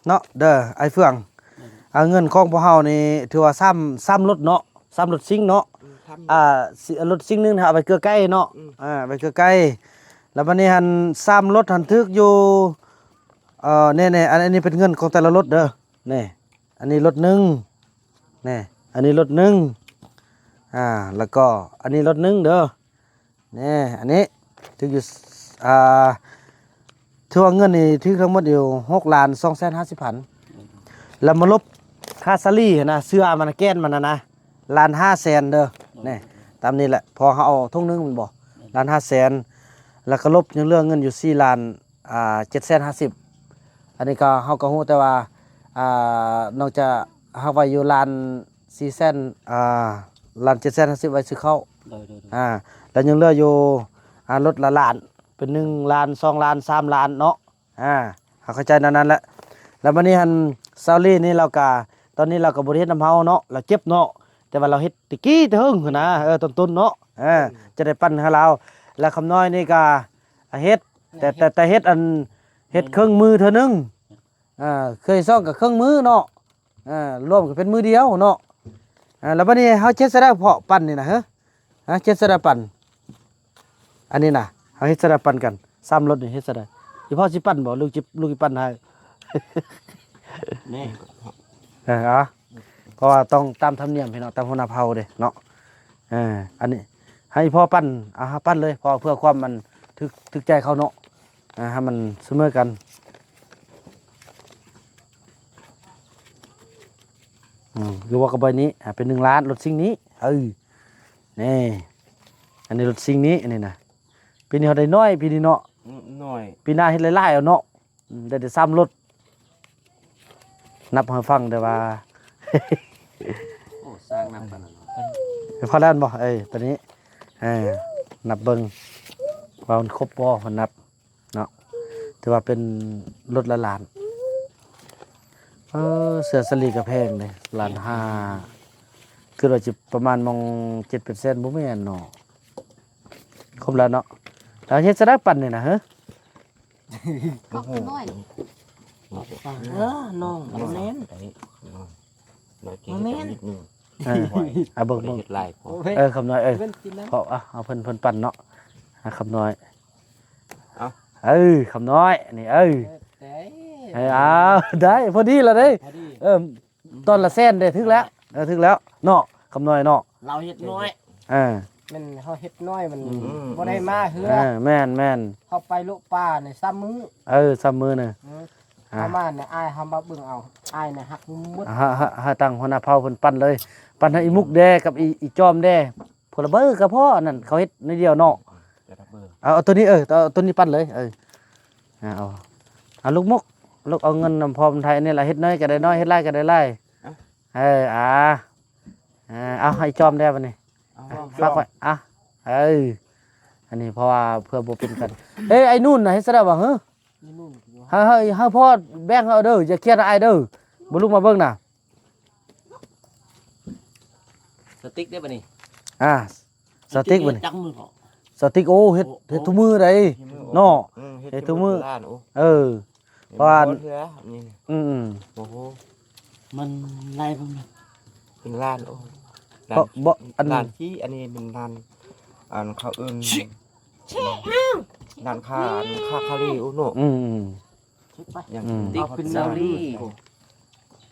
ເນາະເດີ ອ້າຍເຟືອງ ອືມ ອ່າ ເງິນຂອງພວກເຮົານີ້ຖືວ່າສາມ ສາມລົດເນາະ ສາມລົດຊິງເນາະ ອືມ ສາມ ອ່າ ລົດຊິງໜຶ່ງເຮົາເອົາໄປເກືອໄກ່ເນາະ ອືມ ອ່າ ໄປເກືອໄກ່ ແລ້ວບັດນີ້ຫັ້ນສາມລົດຫັ້ນຖືກຢູ່ ເອີ ແນ່ໆ ອັນ ອັນນີ້ເປັນເງິນຂອງແຕ່ລະລົດເດີ ນີ້ ອັນນີ້ລົດໜຶ່ງ ນີ້ ອັນນີ້ລົດໜຶ່ງ ອ່າ ແລ້ວກໍອັນນີ້ລົດໜຶ່ງເດີ ນີ້ ອັນນີ້ຖືກຢູ່ ອ່າ ຖືວ່າເງິນນີ້ຖືກທັງໝົດຢູ່ຫົກລ້ານສອງແສນຫ້າສິບພັນ ແລ້ວມາລົບຄ່າສາລີຫັ້ນນະ ເສື້ອມັນນະ ແກ່ນມັນຫັ້ນນະ ລ້ານຫ້າແສນເດີ ນີ້ ຕາມນີ້ແຫຼະ ເພາະເຮົາເອົາຖົງໜຶ່ງແມ່ນບໍ່ ລ້ານຫ້າແສນ ແລ້ວກໍລົບຍັງເຫຼືອເງິນຢູ່ສີ່ລ້ານ ອ່າ ເຈັດແສນຫ້າສິບ ອັນນີ້ກໍເຮົາກໍຮູ້ແຕ່ວ່າ ອ່າ ນ້ອງຈະຮັກໄວ້ຢູ່ລ້ານສີ່ແສນ ອ່າ ລ້ານເຈັດແສນຫ້າສິບໄວ້ຊື້ເຂົ້າ ໂດຍໆໆ ອ່າ ແລ້ວຍັງເຫຼືອຢູ່ ອ່າ ລົດລະລ້ານ ເປັນໜຶ່ງລ້ານ ສອງລ້ານ ສາມລ້ານເນາະ ອ່າ ເຮົາເຂົ້າໃຈແນວນັ້ນແຫຼະ ແລ້ວບັດນີ້ຫັ້ນ ຊາວລີນີ້ລາວກະ ຕອນນີ້ລາວກໍບໍ່ໄດ້ເຮັດນຳເຮົາເນາະ ລາວເຈັບເນາະ ແຕ່ວ່າລາວເຮັດແຕ່ກີ້ແຕ່ເຫິງຫັ້ນນະ ເອີ ຕົ້ນໆເນາະ ເອີ ຈະໄດ້ປັນໃຫ້ລາວ ແລ້ວຄຳນ້ອຍນີ້ກໍເຮັດ ແຕ່ ແຕ່ ແຕ່ເຮັດອັນ ເຮັດເຄິ່ງມື້ເທື່ອໜຶ່ງ ອ່າ ເຄື່ອງຊ່ອງກໍເຄິ່ງມື້ເນາະ ອ່າ ລວມກໍເປັນມື້ດຽວເນາະ ອ່າ ແລ້ວບັດນີ້ເຮົາເຮັດໃສ່ໄດ້ເພາະປັນນີ້ນະ ເຮີ ຮະ ເຮັດໃສ່ໄດ້ປັນ ອັນນີ້ນະ ເຮົາເຮັດໃສ່ໄດ້ປັນກັນ ສາມລົດນີ້ເຮັດໃສ່ໄດ້ ອີພໍ່ຊິປັນບໍ່ ລູກຊິ ລູກຊິປັນໃຫ້ ນີ້ ເອີ ເອົາ ເພາະວ່າຕ້ອງຕາມທຳນຽມພີ່ນ້ອງ ຕາມຫົວໜ້າເຜົ່າເດ້ເນາະ ເອີ ອັນນີ້ໃຫ້ພໍ່ປັນ ເອົາ ເຮົາປັນເລີຍ ເພາະເພື່ອຄວາມມັນຖືກ ຖືກໃຈເຂົາເນາະ ອ່າ ໃຫ້ມັນສະເໝີກັນ ອືມ ຢູ່ວ່າກັບໃບນີ້ ອ່າ ເປັນໜຶ່ງລ້ານ ລົດສິ່ງນີ້ ເອີ ນີ້ ອັນນີ້ລົດສິ່ງນີ້ ອັນນີ້ນະ ປີນີ້ເຮົາໄດ້ໜ້ອຍ ປີນີ້ເນາະ ອືມ ໜ້ອຍ ປີໜ້າເຮັດຫຼາຍໆເອົາເນາະ ອືມ ໄດ້ແຕ່ສາມລົດ ນັບໃຫ້ຟັງແຕ່ວ່າ ໂອ້ ສ້າງນັບປານນັ້ນ ພໍແລ້ວແມ່ນບໍ່? ເອີ ຕອນນີ້ ເອີ ນັບເບິ່ງວ່າມັນຄົບບໍ່ ເພິ່ນນັບເນາະ ຖືວ່າເປັນລົດຫຼາຍລ້ານ ເອີ ເສື້ອສາລີກໍແພງເດ້ ລ້ານຫ້າ ຄິດວ່າຊິປະມານໝ່ອງເຈັດແປດແສນ ບໍ່ແມ່ນເນາະ ຄົບແລ້ວເນາະ ແລ້ວເຮັດຈະໄດ້ປັນນີ້ນະ ເຮີ ຂອບຄຸນໜ້ອຍ ເອີ ນ້ອງ ແມ່ນ ໜ້ອຍເກັ່ງ ແມ່ນ ນິດໜຶ່ງ ເອີ ເອົາເບິ່ງ ເບິ່ງ ເຮັດຫຼາຍພໍ ເອີ ຄຳນ້ອຍ ເອີ ເພິ່ນກິນນະ ເພາະ ເອົາ ເອົາເພິ່ນ ເພິ່ນປັນເນາະ ຫາຄຳນ້ອຍ ເອົາ ເອີ ຄຳນ້ອຍ ນີ້ ເອີ ເອີ ເອີ ເອົາ ໄດ້ ພໍດີລະເດ້ ພໍດີ ເອີ ຕອນລະແສນເດ້ ຖືກແລ້ວ ເອີ ຖືກແລ້ວເນາະ ຄຳນ້ອຍເນາະ ລາວເຮັດນ້ອຍ ເອີ ແມ່ນເຮົາເຮັດນ້ອຍມັນ ອືມ ບໍ່ໄດ້ມາເຮືອ ເອີ ແມ່ນໆ ເຮົາໄປໂລະປ່ານີ້ສາມມື້ ເອີ ສາມມື້ນະ ອືມ ອ່າ ປະມານນີ້ ອ້າຍເຮົາມາເບິ່ງເອົາ ອ້າຍນີ້ຮັກໝົດ ເຮົາ ເຮົາ ເຮົາຕັ້ງຫົວໜ້າເຜົ່າເພິ່ນປັນເລີຍ ປັນໃຫ້ອີໝຸກແດ່ກັບອີ ອີຈອມແດ່ ຜູ້ລະເບີກໍພໍ ອັນນັ້ນເຂົາເຮັດໜ້ອຍດຽວເນາະ ເອົາ ເອົາໂຕນີ້ ເອີ ເອົາໂຕນີ້ປັນເລີຍ ເອີ ອ່າ ເອົາ ເອົາລູກໝຸກ ລູກເອົາເງິນນຳພໍ່ນຳໄທນີ້ລະ ເຮັດໜ້ອຍກໍໄດ້ໜ້ອຍ ເຮັດຫຼາຍກໍໄດ້ຫຼາຍ ເອີ ອ່າ ເອົາໃຫ້ຈອມແດ່ບັດນີ້ ເອົາ ຝາກໄວ້ ອ່າ ເອີ ອັນນີ້ເພາະວ່າເພື່ອບໍ່ເປັນກັນ ເອີ ໄອ້ນູນນະ ເຮັດຊະໄດ້ບໍ່ ເຮີ ນີ້ນຸ່ນຢູ່ ໃຫ້ ໃຫ້ ໃຫ້ພໍ່ແບ່ງເອົາເດີ ຢ່າຄຽດນຳອ້າຍເດີ ບໍ່ລຸກມາເບິ່ງນະ ສະຕິກເດ້ບັດນີ້ ອ່າ ສະຕິກບັດນີ້ ຈັກມື້ເກາະ ສະຕິກ ໂອ້ ເຮັດ ໂອ້ ເຮັດທຸກມື້ໃດ ເນາະ ເຮັດທຸກມື້ ເອີ ເພາະວ່າ ອືມ ໂອ້ໂຫ ມັນຫຼາຍບໍ່ແມ່ນ ເປັນລ້ານ ໂອ້ ເພາະ ບໍ່ ອັນ ລ້ານທີ່ ອັນນີ້ເປັນລ້ານ ອັນເຂົາເອີ້ນ ຮ້ານຄ້າ ອັນຄ້າຄາລີ ໂອ້ເນາະ ອືມ ອືມ ຕິກເປັນຊາວລີ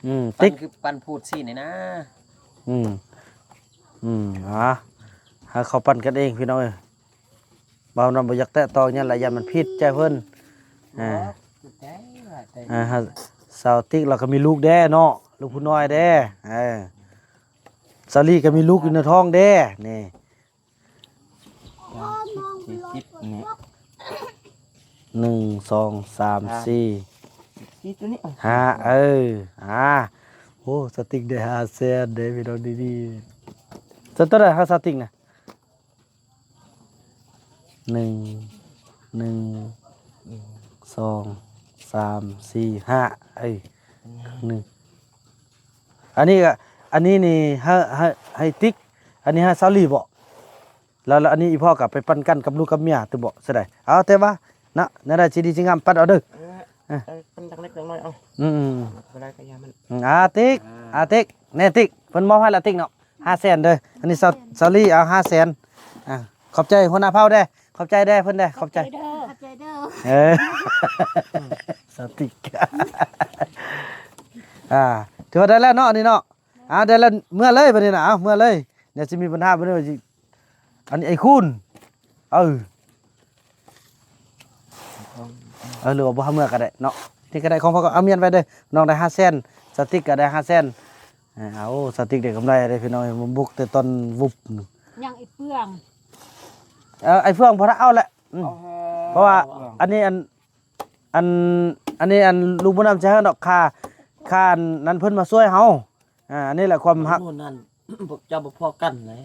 ອືມ ຕິກຄືປັນພູດຊີ້ນີ້ນະ ອືມ ອືມ ອ່າ ໃຫ້ເຂົາປັນກັນເອງພີ່ນ້ອງເອີຍ ເວົ້ານຳບໍ່ຢາກແຕະຕ້ອງຫຍັງລະ ຢ້ານມັນຜິດໃຈເພິ່ນ ເອີ ເອີ ສາວຕິກລາວກໍມີລູກແດ່ເນາະ ລູກຜູ້ນ້ອຍແດ່ ເອີ ສາວລີກໍມີລູກຢູ່ໃນທ້ອງແດ່ ນີ້ ສາມສິບ ສີ່ສິບນີ້ ໜຶ່ງ ສອງ ສາມ ສີ່ ສີ່ ໂຕນີ້ ຫ້າ ເອີ ອ່າ ໂອ້ ສະຕິກໄດ້ຫ້າແສນເດ້ພີ່ນ້ອງ ດີໆ ເຊິ່ງໂຕໃດຫາສະຕິກນະ ໜຶ່ງ ໜຶ່ງ ສອງ ສາມ ສີ່ ຫ້າ ເອີ ໜຶ່ງ ອັນນີ້ກະ ອັນນີ້ນີ້ໃຫ້ ໃຫ້ ໃຫ້ຕິກ ອັນນີ້ໃຫ້ສາວລີບໍ? ແລ້ວ ແລ້ວອັນນີ້ອີ່ພໍ່ກໍໄປປັນກັນກັບລູກກັບເມຍຕິບໍ? ຊະໃດ ເອົາແຕ່ວ່ານະ ແນວໃດຊິດີຊິງາມປັນເອົາເດີ ເອີ ເອີ ເອີ ປັນຈັກເລັກຈັກນ້ອຍເອົາ ອືມ ບໍ່ໄດ້ກໍຢ່າມັນ ອືມ ອາຕິກ ອາ ອາຕິກ ແນ່ຕິກ ເພິ່ນມອບໃຫ້ລະຕິກເນາະ ຫ້າແສນເດີ ອັນນີ້ສາວ ສາວລີເອົາຫ້າແສນ ອ່າ ຂອບໃຈຫົວໜ້າເຜົ່າແດ່ ຂອບໃຈແດ່ເພິ່ນແດ່ ຂອບໃຈ ຂອບໃຈເດີ ຂອບໃຈເດີ ເອີ ສາວຕິກ ອ່າ ຖືວ່າໄດ້ແລ້ວເນາະ ອັນນີ້ເນາະ ອ່າ ໄດ້ແລ້ວ ເມືອເລີຍບັດນີ້ນະ ເອົາ ເມືອເລີຍ ດຽວຊິມີບັນຫາບັດນີ້ ອັນນີ້ໄອ້ຄູນ ເອີ ເອີ ຫຼືວ່າບໍ່ໃຫ້ເມືອກໍໄດ້ເນາະ ນີ້ກໍໄດ້ ຂອງພໍ່ກໍເອົາມ້ຽນໄວ້ເດີ ນ້ອງໄດ້ຫ້າແສນ ສາວຕິກກໍໄດ້ຫ້າແສນ ເອີ ເອົາ ສາວຕິກໄດ້ກຳໄລເດ້ພີ່ນ້ອງ ມາບຸກແຕ່ຕອນວຸບ ຍັງໄອ້ເຟືອງ ເອີ ໄອ້ເຟືອງບໍ່ໄດ້ເອົາແຫຼະ ອືມ ເອົາແຮະ ເພາະວ່າ ເອົາແຮະ ອັນນີ້ ອັນ ອັນ ອັນນີ້ ອັນ ລູກບໍ່ນຳໃຈເຮົາດອກ ຄ່າ ຄ່ານັ້ນເພິ່ນມາຊ່ວຍເຮົາ ອ່າ ອັນນີ້ແຫຼະຄວາມຮັກ ໂອ້ ນັ້ນ ພວກເຈົ້າບໍ່ພໍກັນເລີຍ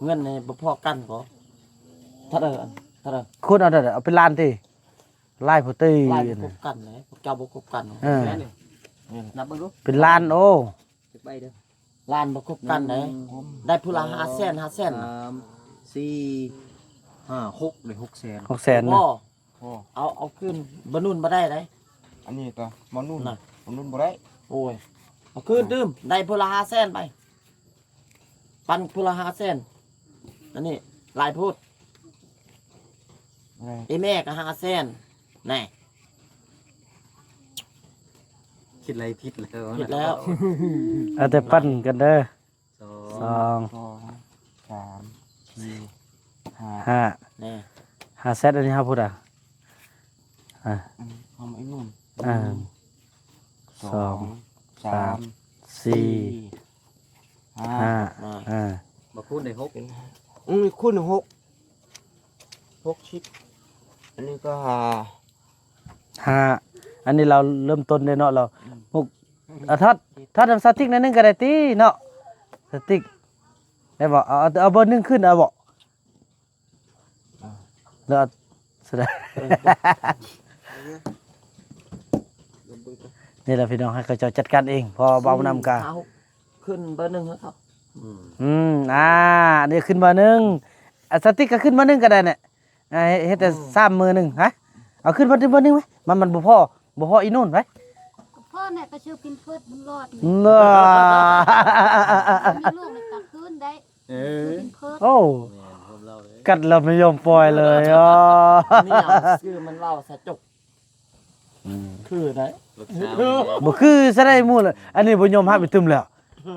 ເງິນນີ້ບໍ່ພໍກັນກໍ ເທົ່າໃດ ເທົ່າໃດ ຄູນເອົາເທົ່າໃດ ເອົາເປັນລ້ານຕິ ຫຼາຍໂພດຕິ ຫຼາຍບໍ່ຄົບກັນເລີຍ ພວກເຈົ້າບໍ່ຄົບກັນ ເອີ ແມ່ນນີ້ ນັບເບິ່ງດູ ເປັນລ້ານ. ໂອ້ ຈັກໃບເດີ ລ້ານບໍ່ຄົບກັນເດ້ ໜຶ່ງ ໄດ້ຜູ້ລະຫ້າແສນ ຫ້າແສນ ສາມ ສີ່ ຫ້າ ຫົກ ໄດ້ຫົກແສນ ຫົກແສນ ບໍ່ ອໍ ເອົາ ເອົາຄືນ ບໍ່ນຸ່ນບໍ່ໄດ້ໃດ ອັນນີ້ກໍບໍ່ນຸ່ນນະ ບໍ່ນຸ່ນບໍ່ໄດ້. ໂອ້ຍ ເອົາຄືນຕື່ມ ໄດ້ຜູ້ລະຫ້າແສນໄປ ປັນຜູ້ລະຫ້າແສນ ອັນນີ້ຫຼາຍໂພດ ແມ່ກໍຫ້າແສນ ແນ່ ຄິດໄລ່ຜິດແລ້ວ ຜິດແລ້ວ ເອົາແຕ່ປັນກັນເດີ ສອງ ສອງ ສອງ ສາມ ສີ່ ຫ້າ ຫ້າ ແນ່ ຫ້າແສນ ອັນນີ້ເຮົາພຸດອ່ະ ອ່າ ອັນນີ້ເຮົາມາອີກໜຶ່ງ ອ່າ ໜຶ່ງ ສອງ ສອງ ສາມ ສາມ ສີ່ ສີ່ ຫ້າ ຫ້າ ອ່າ ອ່າ ມາຄູນໄດ້ຫົກ ເປັນ ອືມ ຄູນຫົກ ຫົກສິບ ອັນນີ້ກໍຫ້າ ຫ້າ ອັນນີ້ລາວເລີ່ມຕົ້ນເດ້ເນາະ ລາວ ອືມ ຫົກ ອ່າ ທອດ ທອດນຳສະຕິກໜ້ອຍໜຶ່ງກໍໄດ້ຕິເນາະ ສະຕິກ ໄດ້ບໍ່? ເອົາ ເອົາ ເອົາເບີໜຶ່ງຂຶ້ນເອົາບໍ່? ອ່າ ແລ້ວສະດາ ເອີ ນີ້ແຫຼະພີ່ນ້ອງ ໃຫ້ເຂົາເຈົ້າຈັດການເອງ ເພາະວ່າເວົ້ານຳກະ ຂຶ້ນເບີໜຶ່ງໃຫ້ເຂົາ ອືມ ອືມ ອ່າ ອັນນີ້ຂຶ້ນເບີໜຶ່ງ ອ່າ ສະຕິກກໍຂຶ້ນເບີໜຶ່ງກໍໄດ້ແຫຼະ ອ່າ ເຮັດ ເຮັດແຕ່ ອືມ ສາມເບີໜຶ່ງ ຮະ ເອົາຂຶ້ນເບີໜຶ່ງ ເບີໜຶ່ງໄວ້ ມັນ ມັນບໍ່ພໍ ບໍ່ພໍອີໂນ່ນໄວ້ ພໍແຫຼະ ໄປຊື້ພິມເພີດບຸນຫຼອດ ເນາະ ມີລູກແລ້ວກໍຄືນໄດ້ ເອີ ໂອ້ ແມ່ນ ກັດແລ້ວບໍ່ຍອມປ່ອຍເລີຍ ອໍ ນີ້ເອົາຊື່ມັນເວົ້າສະຈົກ ອືມ ຄືໄດ໋ ບໍ່ຄືຊະໄດ໋ໝູ່ລະ ອັນນີ້ບໍ່ຍອມຮັບອີກຕື່ມແລ້ວ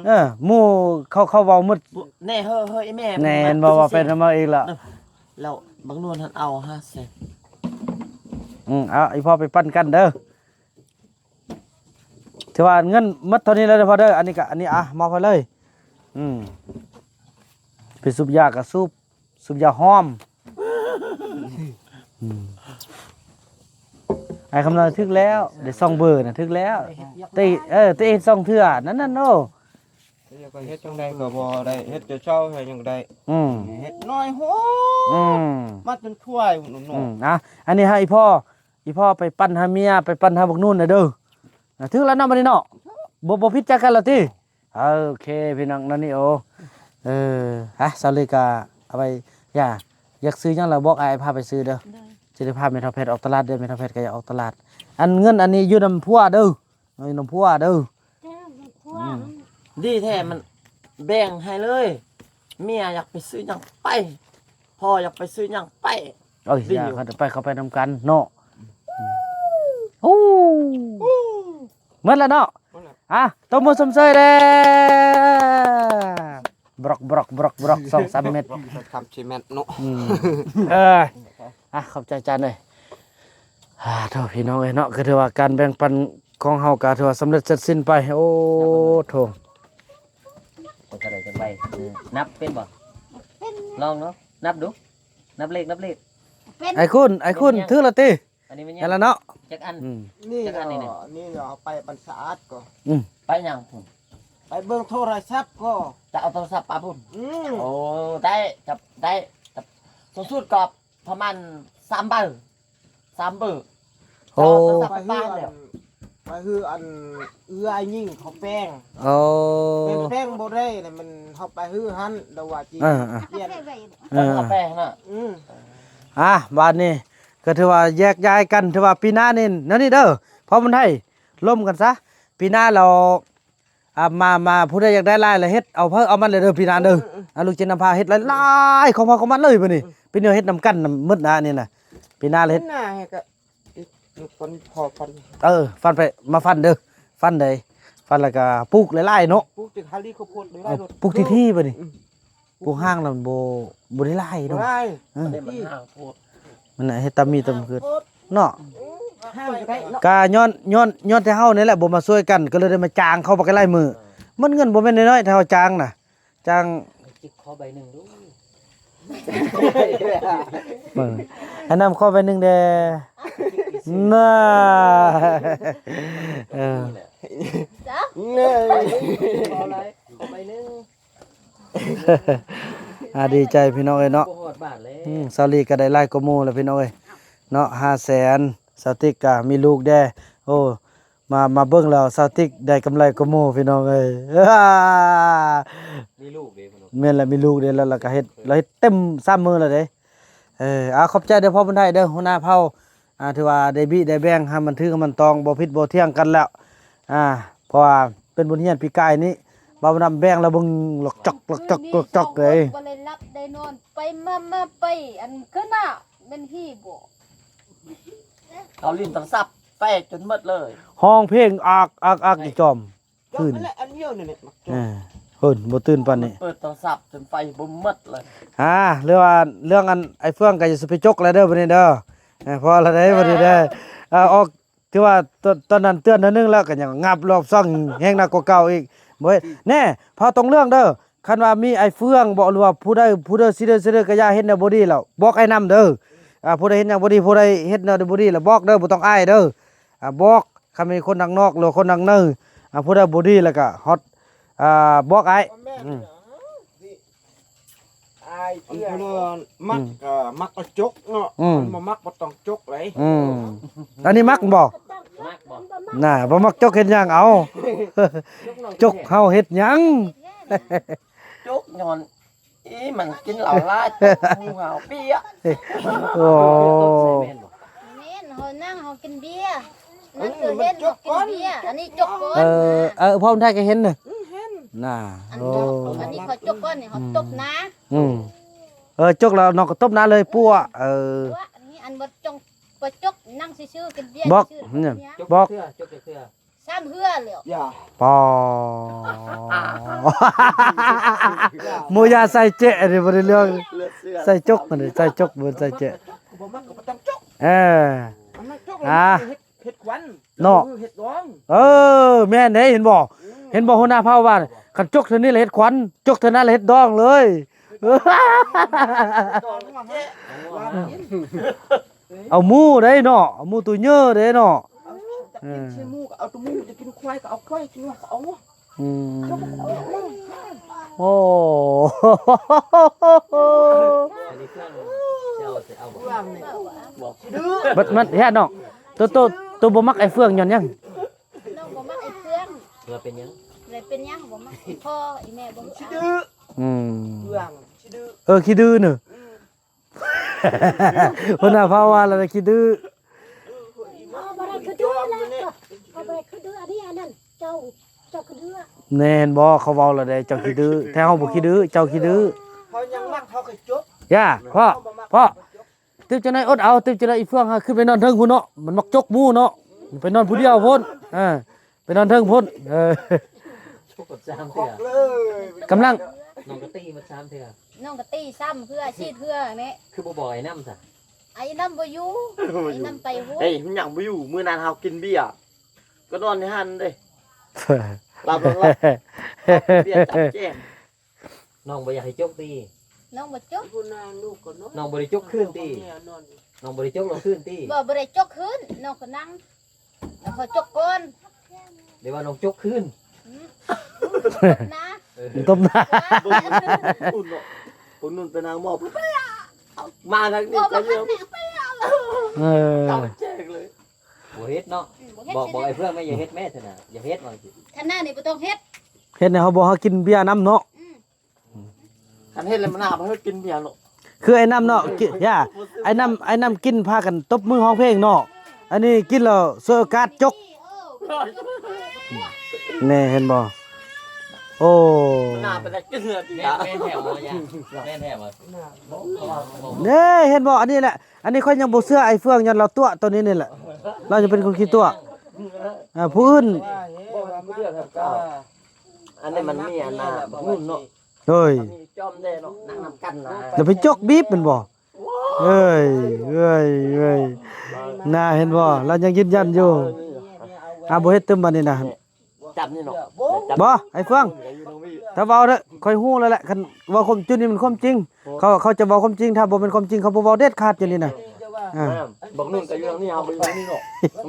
ເອີ ໝູ່ເຂົາ ເຂົາເວົ້າໝົດ ແນ່ ເຮີ ເຮີ ອີແມ່ ແນ່ ເຫັນບໍ່ວ່າເປັນນຳເຮົາອີກລະ ແລ້ວບັກນວນຫັ້ນເອົາຫ້າແສນ ອືມ ເອົາ ອີພໍ່ໄປປັນກັນເດີ. ຖືວ່າເງິນໝົດເທົ່ານີ້ແລ້ວເດີພໍ່ເດີ ອັນນີ້ກະ ອັນນີ້ ອ່ະ ມອບໃຫ້ເລີຍ ອືມ ໄປສູບຢາກະສູບ ສູບຢາຫອມ ອືມ ອ້າຍຄຳນ້ອຍຖືກແລ້ວ ໄດ້ສອງເບີນະ ຖືກແລ້ວ ແຕ່ ເອີ ແຕ່ເຮັດສອງເທື່ອ ນັ້ນ ນັ້ນໂອ້ ແຕ່ກໍເຮັດຈັ່ງໃດກໍບໍ່ໄດ້ ເຮັດແຕ່ເຊົ້າໃຫ້ຍັງໄດ້ ອືມ ເຮັດໜ້ອຍໂຫ ອືມ ມາຈົນຖ້ວຍ ອືມ ອ່ະ ອັນນີ້ໃຫ້ອີພໍ່ ອີພໍ່ໄປປັນໃຫ້ເມຍ ໄປປັນໃຫ້ບັກນູນແດ່ເດີ ອ່າ ຖືກແລ້ວເນາະ ບັດນີ້ເນາະ ບໍ່ ບໍ່ຜິດໃຈກັນແລ້ວຕິ ໂອເຄ ພີ່ນ້ອງ ນອນນີໂອ ເອີ ຮະ ສາວເລີກະເອົາໄປ ຢ່າ ຢາກຊື້ຫຍັງລະບອກອ້າຍພາໄປຊື້ເດີ ໂດຍ ຊິໄດ້ພາແມ່ເຖົ້າແພດອອກຕະຫຼາດເດີ ແມ່ເຖົ້າແພດກໍຢາກອອກຕະຫຼາດ ອັນເງິນອັນນີ້ຢູ່ນຳຜົວເດີ ເອົາຢູ່ນຳຜົວເດີ ເຈົ້າ ນຳຜົວ ອືມ ດີແທ້ ມັນແບ່ງໃຫ້ເລີຍ ເມຍຢາກໄປຊື້ຫຍັງໄປ ພໍ່ຢາກໄປຊື້ຫຍັງໄປ ເອີຍ ດີ ຢ່າ ເຂົາໄປ ເຂົາໄປນຳກັນເນາະ ໂອ້ ໝົດແລ້ວເນາະ ໝົດແລ້ວ ອ່ະ ຕົບມືຊົມເຊີຍແດ່ ບລັອກ ບລັອກ ບລັອກ ບລັອກ ສອງສາມເມັດ ສາມສີ່ເມັດເນາະ ອືມ ເອີຍ ອ່ະ ຂອບໃຈຈານເອີຍ ອ່າ ໂທ້ ພີ່ນ້ອງເອີຍເນາະ ກໍຖືວ່າການແບ່ງປັນຂອງເຮົາກໍຖືວ່າສຳເລັດເສັດສິ້ນໄປ ໂອ້ ໂທ້ ເປັນເທົ່າໃດຈັກໃບ ນັບເປັນບໍ່? ເປັນ ລອງເນາະ ນັບດູ ນັບເລກ ນັບເລກ ເປັນ ໄອ້ຄຸນ ໄອ້ຄຸນ ຖືກແລ້ວຕິ? ອັນນີ້ແມ່ນຫຍັງ ນັ້ນລະເນາະ ຈັກອັນ ອືມ ນີ້ ຈັກອັນນີ້ ເນາະ ນີ້ເນາະ ເອົາໄປບັນສະອາດກໍ ອືມ ໄປຫຍັງພຸ້ນ? ໄປເບິ່ງໂທລະສັບກໍ ຈະເອົາໂທລະສັບປະພຸ້ນ ອືມ ໂອ້ ໄດ້ ຈັບໄດ້ ສູງສຸດກໍປະມານສາມເບີ ສາມເບີ ໂອ້ ຈະເອົາໂທລະສັບໄປປະແລ້ວ ໄປເຮືອນ ໄປເຮືອນເອື້ອຍຍິງເຂົາແປງ ໂອ້ ແມ່ນແປງບໍ່ໄດ້ນະ ມັນເຮົາໄປເຮືອນຫັ້ນ ລະວ່າຊິ ເອີ ປ່ຽນ ເອີ ເອົາໄປນະ ອືມ ອ່າ ບາດນີ້ກໍຖືວ່າແຍກຍ້າຍກັນ ຖືວ່າປີໜ້ານີ້ແນວນີ້ເດີ ພໍມັນໄດ້ລົມກັນຊະ ປີໜ້າລາວ ອ່າ ມາ ມາ ຜູ້ໃດຢາກໄດ້ຫຼາຍລະເຮັດເອົາເພິ່ນເອົາມັນເລີຍເດີ ປີໜ້າເດີ ອືມ ອ່າ ລູກຈິນນຳພາເຮັດຫຼາຍໆ ຂອງໃຜຂອງມັນເລີຍບາດນີ້ ອືມ ປີນີ້ເຮັດນຳກັນໝົດນະ ອັນນີ້ນະ ປີໜ້າລະເຮັດ ປີໜ້າໃຫ້ກະ ເອີ ຟັນໄປ ມາຟັນເດີ ຟັນໃດ ຟັນແລ້ວກະປູກຫຼາຍໆເນາະ ປູກທີ່ທີ່ບາດນີ້ ອືມ ປູກຫ່າງລະມັນບໍ່ ບໍ່ໄດ້ຫຼາຍເນາະ ບໍ່ຫຼາຍ ເອີ ມັນເຮັດຕາມີຕາເກີດເນາະ ອືມ ກະຍ້ອນ ຍ້ອນ ຍ້ອນແຕ່ເຮົານີ້ແຫຼະບໍ່ມາຊ່ວຍກັນ ກໍເລີຍໄດ້ມາຈ້າງເຂົາບັກຫຼາຍມື້ ມັນເງິນບໍ່ແມ່ນນ້ອຍໆ ຖ້າເຮົາຈ້າງນະ ຈ້າງ ຈິກຂໍໃບໜຶ່ງດູ ເບິ່ງ ໃຫ້ນຳຂໍໃບໜຶ່ງແດ່ ນະ ເອີ ຈ້າ ຂໍໃບໜຶ່ງ ອ່າ ດີໃຈພີ່ນ້ອງເອີຍເນາະ ບໍ່ຮອດບາດແລ້ວ ອືມ ສາວລີກໍໄດ້ຫຼາຍກວ່າໝູ່ແລ້ວພີ່ນ້ອງເອີຍເນາະ ຫ້າແສນ ສາວຕິກກໍມີລູກແດ່ ໂອ້ ມາ ມາເບິ່ງແລ້ວ ສາວຕິກໄດ້ກຳໄລກວ່າໝູ່ ພີ່ນ້ອງເອີຍ. ມີລູກເດ້ ເພິ່ນວ່າ ແມ່ນແຫຼະ ມີລູກເດ້ ແລ້ວ ແລ້ວກໍເຮັດ ລາວເຮັດເຕັມສາມມື້ແລ້ວເດ້. ເອີ ເອົາ ຂອບໃຈເດີພໍ່ບຸນໄທເດີ ຫົວໜ້າເຜົ່າ. ອ່າ ຖືວ່າໄດ້ບິໄດ້ແບ່ງໃຫ້ມັນຖືກໃຫ້ມັນຕ້ອງ ບໍ່ຜິດບໍ່ຖຽງກັນແລ້ວ. ອ່າ ເພາະວ່າເປັນບົດຮຽນປີກາຍນີ້ ບ່າວບຸນນຳແບ່ງແລ້ວເບິ່ງ ລອກຈອກ ລອກຈອກ ລອກຈອກເລີຍ. ບໍ່ໄດ້ຫຼັບໄດ້ນອນ ໄປມາ ມາໄປ ອັນຄືນະ ແມ່ນຮີບໍ່? ເຂົາຫຼິ້ນໂທລະສັບແຕກຈົນໝົດເລີຍ ຮ້ອງເພງອາກ ອາກ ອາກຢູ່ຈອມ. ຄືນ ອັນດຽວນີ້ແຫຼະ ເອີ ເພິ່ນບໍ່ຕື່ນປານນີ້ ເປີດໂທລະສັບຈົນໄຟບໍ່ໝົດເລີຍ. ອ່າ ຫຼືວ່າເລື່ອງອັນໄອ້ເຟືອງກໍຢ່າຊິໄປຈົກແລ້ວເດີບັດນີ້ເດີ. ເອີ ພໍແລ້ວເດ້ບັດນີ້ເດີ. ອ່າ ອອກ ຖືວ່າຕອນ ຕອນນັ້ນເຕືອນໜ້ອຍໜຶ່ງແລ້ວ ກໍຍັງງັບລອບສອງແຮງໜັກກວ່າເກົ່າອີກ. ບໍ່ເຮັດ ແນ່ ເຜົ່າຕົງເລື່ອງເດີ. ຄັນວ່າມີໄອ້ເຟືອງບໍ ຫຼືວ່າຜູ້ໃດ ຜູ້ເດີ ຊິເດີ ຊິເດີ ກໍຢ່າເຮັດແນວບໍ່ດີແລ້ວ ບອກອ້າຍນຳເດີ. ອ່າ ຜູ້ໃດເຮັດຫຍັງບໍ່ດີ ຜູ້ໃດເຮັດແນວບໍ່ດີແລ້ວບອກເດີ ບໍ່ຕ້ອງອາຍເດີ. ອ່າ ບອກ ຄັນມີຄົນທາງນອກ ຫຼືຄົນທາງໃນ ອ່າ ຜູ້ໃດບໍ່ດີແລ້ວກໍຮອດ ອ່າ ບອກອ້າຍ. ອືມ ອາຍ ອັນຜູ້ນັ້ນມັກ ອືມ ກໍມັກກະຈົກເນາະ. ອືມ ຄັນບໍ່ມັກບໍ່ຕ້ອງຈົກເລີຍ. ອືມ ອັນນີ້ມັກບໍ່? ມັກບໍ່? ນ່າ ບໍ່ມັກຈົກເຮັດຫຍັງເອົາ? ຈົກເຮົາເຮັດຫຍັງ? ຈົກຍ້ອນ ອີ ມັນກິນເຫຼົ້າຫຼາຍ ເຮົາເປຍ. ໂອ້ ແມ່ນ ເຮົານັ່ງເຮົາກິນເບຍ ມັນກໍເຫັນເຮົາກິນເບຍ. ອັນນີ້ຈົກກ່ອນ. ເອີ ເອີ ພໍ່ບຸນໄທກໍເຫັນນະ. ອືມ ເຫັນ ນ່າ. ອັນ ໂອ້ ຈົກ ອັນນີ້ເຂົາຈົກກ່ອນນີ້ ເຮົາຕົບໜ້າ. ອືມ ເອີ ຈົກແລ້ວນ້ອງກໍຕົບໜ້າເລີຍປົວ. ເອີ ອັນນີ້ ອັນບໍ່ຈົກ ບໍ່ຈົກ ນັ່ງຊື່ໆ ກິນເບຍ ບອກ ຊື່ໆ ບອກ ຈົກເທື່ອ ຈົກເທື່ອ ສາມເທື່ອແລ້ວ. ຢ່າ ປໍ ໂມຢາໃສ່ເຈະນີ້ບໍ່ໄດ້ເລື່ອງ. ໃສ່ຈົກນີ້ ໃສ່ຈົກ ບໍ່ໃສ່ເຈະ. ບໍ່ມັກກໍບໍ່ຕ້ອງຈົກ. ເອີ ມັນມັກຈົກ ອ່າ ເຮັດ ເຮັດຄວັນເນາະ ເຮັດດອງ. ເອີ ແມ່ນເດ້ ເຫັນບໍ່? ອືມ ເຫັນບໍ່ ຫົວໜ້າເຜົ່າວ່າ ຄັນຈົກເທື່ອນີ້ລະເຮັດຄວັນ ຈົກເທື່ອນັ້ນລະເຮັດດອງເລີຍ. ເອົາໝູໄດ້ເນາະ ເອົາໝູໂຕເຍີໄດ້ເນາະ. ເອີ ເອົາໝູ ຈະກິນໝູກໍເອົາໂຕໝູ ຈະກິນຄວາຍກໍເອົາຄວາຍ ກິນງົວກໍເອົາງົວ. ອືມ ໂອ້ ອັນນີ້ເຄື່ອງເຈົ້າຊິເອົາບໍ່? ບໍ່ ມັນ ມັນ ເຮັດນ້ອງ ໂຕ ໂຕ ໂຕບໍ່ມັກໄອ້ເຟືອງຍ້ອນຫຍັງ? ນ້ອງບໍ່ມັກໄອ້ເຟືອງ. ວ່າເປັນຫຍັງ? ເລີຍເປັນຫຍັງບໍ່ມັກ? ພໍ່ອີແມ່ບໍ່ເອົາ. ອືມ ເຟືອງຂີ້ດື້. ເອີ ຂີ້ດື້ເນີ. ອືມ ຫົວໜ້າເຜົ່າວ່າລະຂີ້ດື້. ເອີ ບໍ່ໄດ້ຂີ້ດື້ແລ້ວ ເຂົາບໍ່ໄດ້ຂີ້ດື້. ອັນນີ້ ອັນນັ້ນ ເຈົ້າ ເຈົ້າຂີ້ດື້. ແມ່ນບໍ່? ເຂົາເວົ້າລະໄດ໋ ເຈົ້າຂີ້ດື້ ແທ້ເຮົາບໍ່ຂີ້ດື້ ເຈົ້າຂີ້ດື້. ເຮົາຍັງມັກ ເຮົາກໍຈົກ. ຢ່າ ພໍ່ ພໍ່ ຕື່ມຈັ່ງໃດອົດເອົາ ຕື່ມຈັ່ງໃດອີເຟືອງຫາຂຶ້ນໄປນອນເທິງພຸ້ນເນາະ ມັນມັກຈົກໝູເນາະ ໄປນອນຜູ້ດຽວພຸ້ນ. ເອີ ໄປນອນເທິງພຸ້ນ. ເອີ ຈົກກັບສາມເທື່ອ ກຳລັງ ນ້ອງກະຕີໝົດສາມເທື່ອ. ນ້ອງກະຕີຊ້ຳເທື່ອ ສີ່ເທື່ອແນ່. ຄືບໍ່ບອກໄອ້ນຳຊະ? ໄອ້ນຳບໍ່ຢູ່ ໄອ້ນຳໄປພຸ້ນ. ເຮີ້ຍ ມັນຍັງບໍ່ຢູ່ ມື້ນັ້ນເຮົາກິນເບຍ ກໍນອນໃນຫັ້ນເດ້. ຫຼັບ ຫຼັບ ຫຼັບ ເບຍຈັບແຈ້ງ. ນ້ອງບໍ່ຢາກໃຫ້ຈົກຕິ? ນ້ອງບໍ່ຈົກ. ຜູ້ນາງລູກກໍນອນ ນ້ອງບໍ່ໄດ້ຈົກຄືນຕິ? ນ້ອງບໍ່ໄດ້ຈົກລະຄືນຕິ? ບໍ່ ບໍ່ໄດ້ຈົກຄືນ ນ້ອງກໍນັ່ງ ແລ້ວເຂົາຈົກກ່ອນ. ເດວ່ານ້ອງຈົກຄືນ. ອືມ ຕົບໜ້າ ເອີ ຕົບໜ້າ. ເບິ່ງ ເບິ່ງ ເບິ່ງ ເບິ່ງ ໄປນາງໝໍ ມາທາງນີ້ກໍເລີຍ ເອີ ຈັບແຈ້ງເລີຍ. ບໍ່ເຮັດເນາະ. ອືມ ບໍ່ເຮັດ ບອກ ບອກໄອ້ເຟືອງແມ່ ຢ່າເຮັດແມ່ ເທື່ອໜ້າ ຢ່າເຮັດວ່າຊີ້. ເທື່ອໜ້ານີ້ບໍ່ຕ້ອງເຮັດ ເຮັດໃຫ້ເຮົາບໍ່ ເຮົາກິນເບຍນຳເນາະ. ອືມ ຄັນເຮັດແລ້ວມັນໜ້າບໍ່ໃຫ້ກິນເບຍເນາະ. ຄືໄອ້ນຳເນາະ ກິ ຢ່າ ໄອ້ນຳ ໄອ້ນຳກິນພາກັນຕົບມືຮ້ອງເພງເນາະ. ອັນນີ້ກິນແລ້ວສວຍໂອກາດຈົກ. ແນ່ ເຫັນບໍ່? ໂອ້ ໜ້າເປັນຕາກິນເລີຍ. ແມ່ນແທ້ບໍ່? ແມ່ນແທ້ບໍ່? ເດ້ ເຫັນບໍ່? ອັນນີ້ແຫຼະ ອັນນີ້ຂ້ອຍຍັງບໍ່ເຊື່ອໄອ້ເຟືອງ ຍ້ອນລາວຕົວະໂຕນີ້ນີ້ແຫຼະ ລາວຈະເປັນຄົນຂີ້ຕົວະ. ອ່າ ຜູ້ອື່ນ ອັນນີ້ມັນມີອັນນ່າ ບັກນຸ່ນເນາະ. ເອີຍ ມີຈອມແດ່ເນາະ ນັ່ງນຳກັນນະ ແລ້ວໄປຈົກບີບແມ່ນບໍ່? ເອີຍ ເອີຍ ເອີຍ ນະ ເຫັນບໍ່? ລາວຍັງຢືນຢັນຢູ່. ອ່າ ບໍ່ເຮັດຕື່ມບາດນີ້ນະ. ຈັບນີ້ເນາະ ບໍ່ ໄອ້ເຟືອງ ຖ້າເວົ້າເດີ ຂ້ອຍຮູ້ແລ້ວແຫຼະ ຄັນເວົ້າຄວາມຈິງນີ້ມັນຄວາມຈິງ. ເຂົາ ເຂົາຈະເວົ້າຄວາມຈິງ ຖ້າບໍ່ແມ່ນຄວາມຈິງ ເຂົາບໍ່ເວົ້າເດັດຂາດຢູ່ນີ້ນະ. ອ່າ ບັກນຸ່ນກໍຢູ່ທາງນີ້ ເຮົາກໍຢູ່ທາງນີ້ເນາະ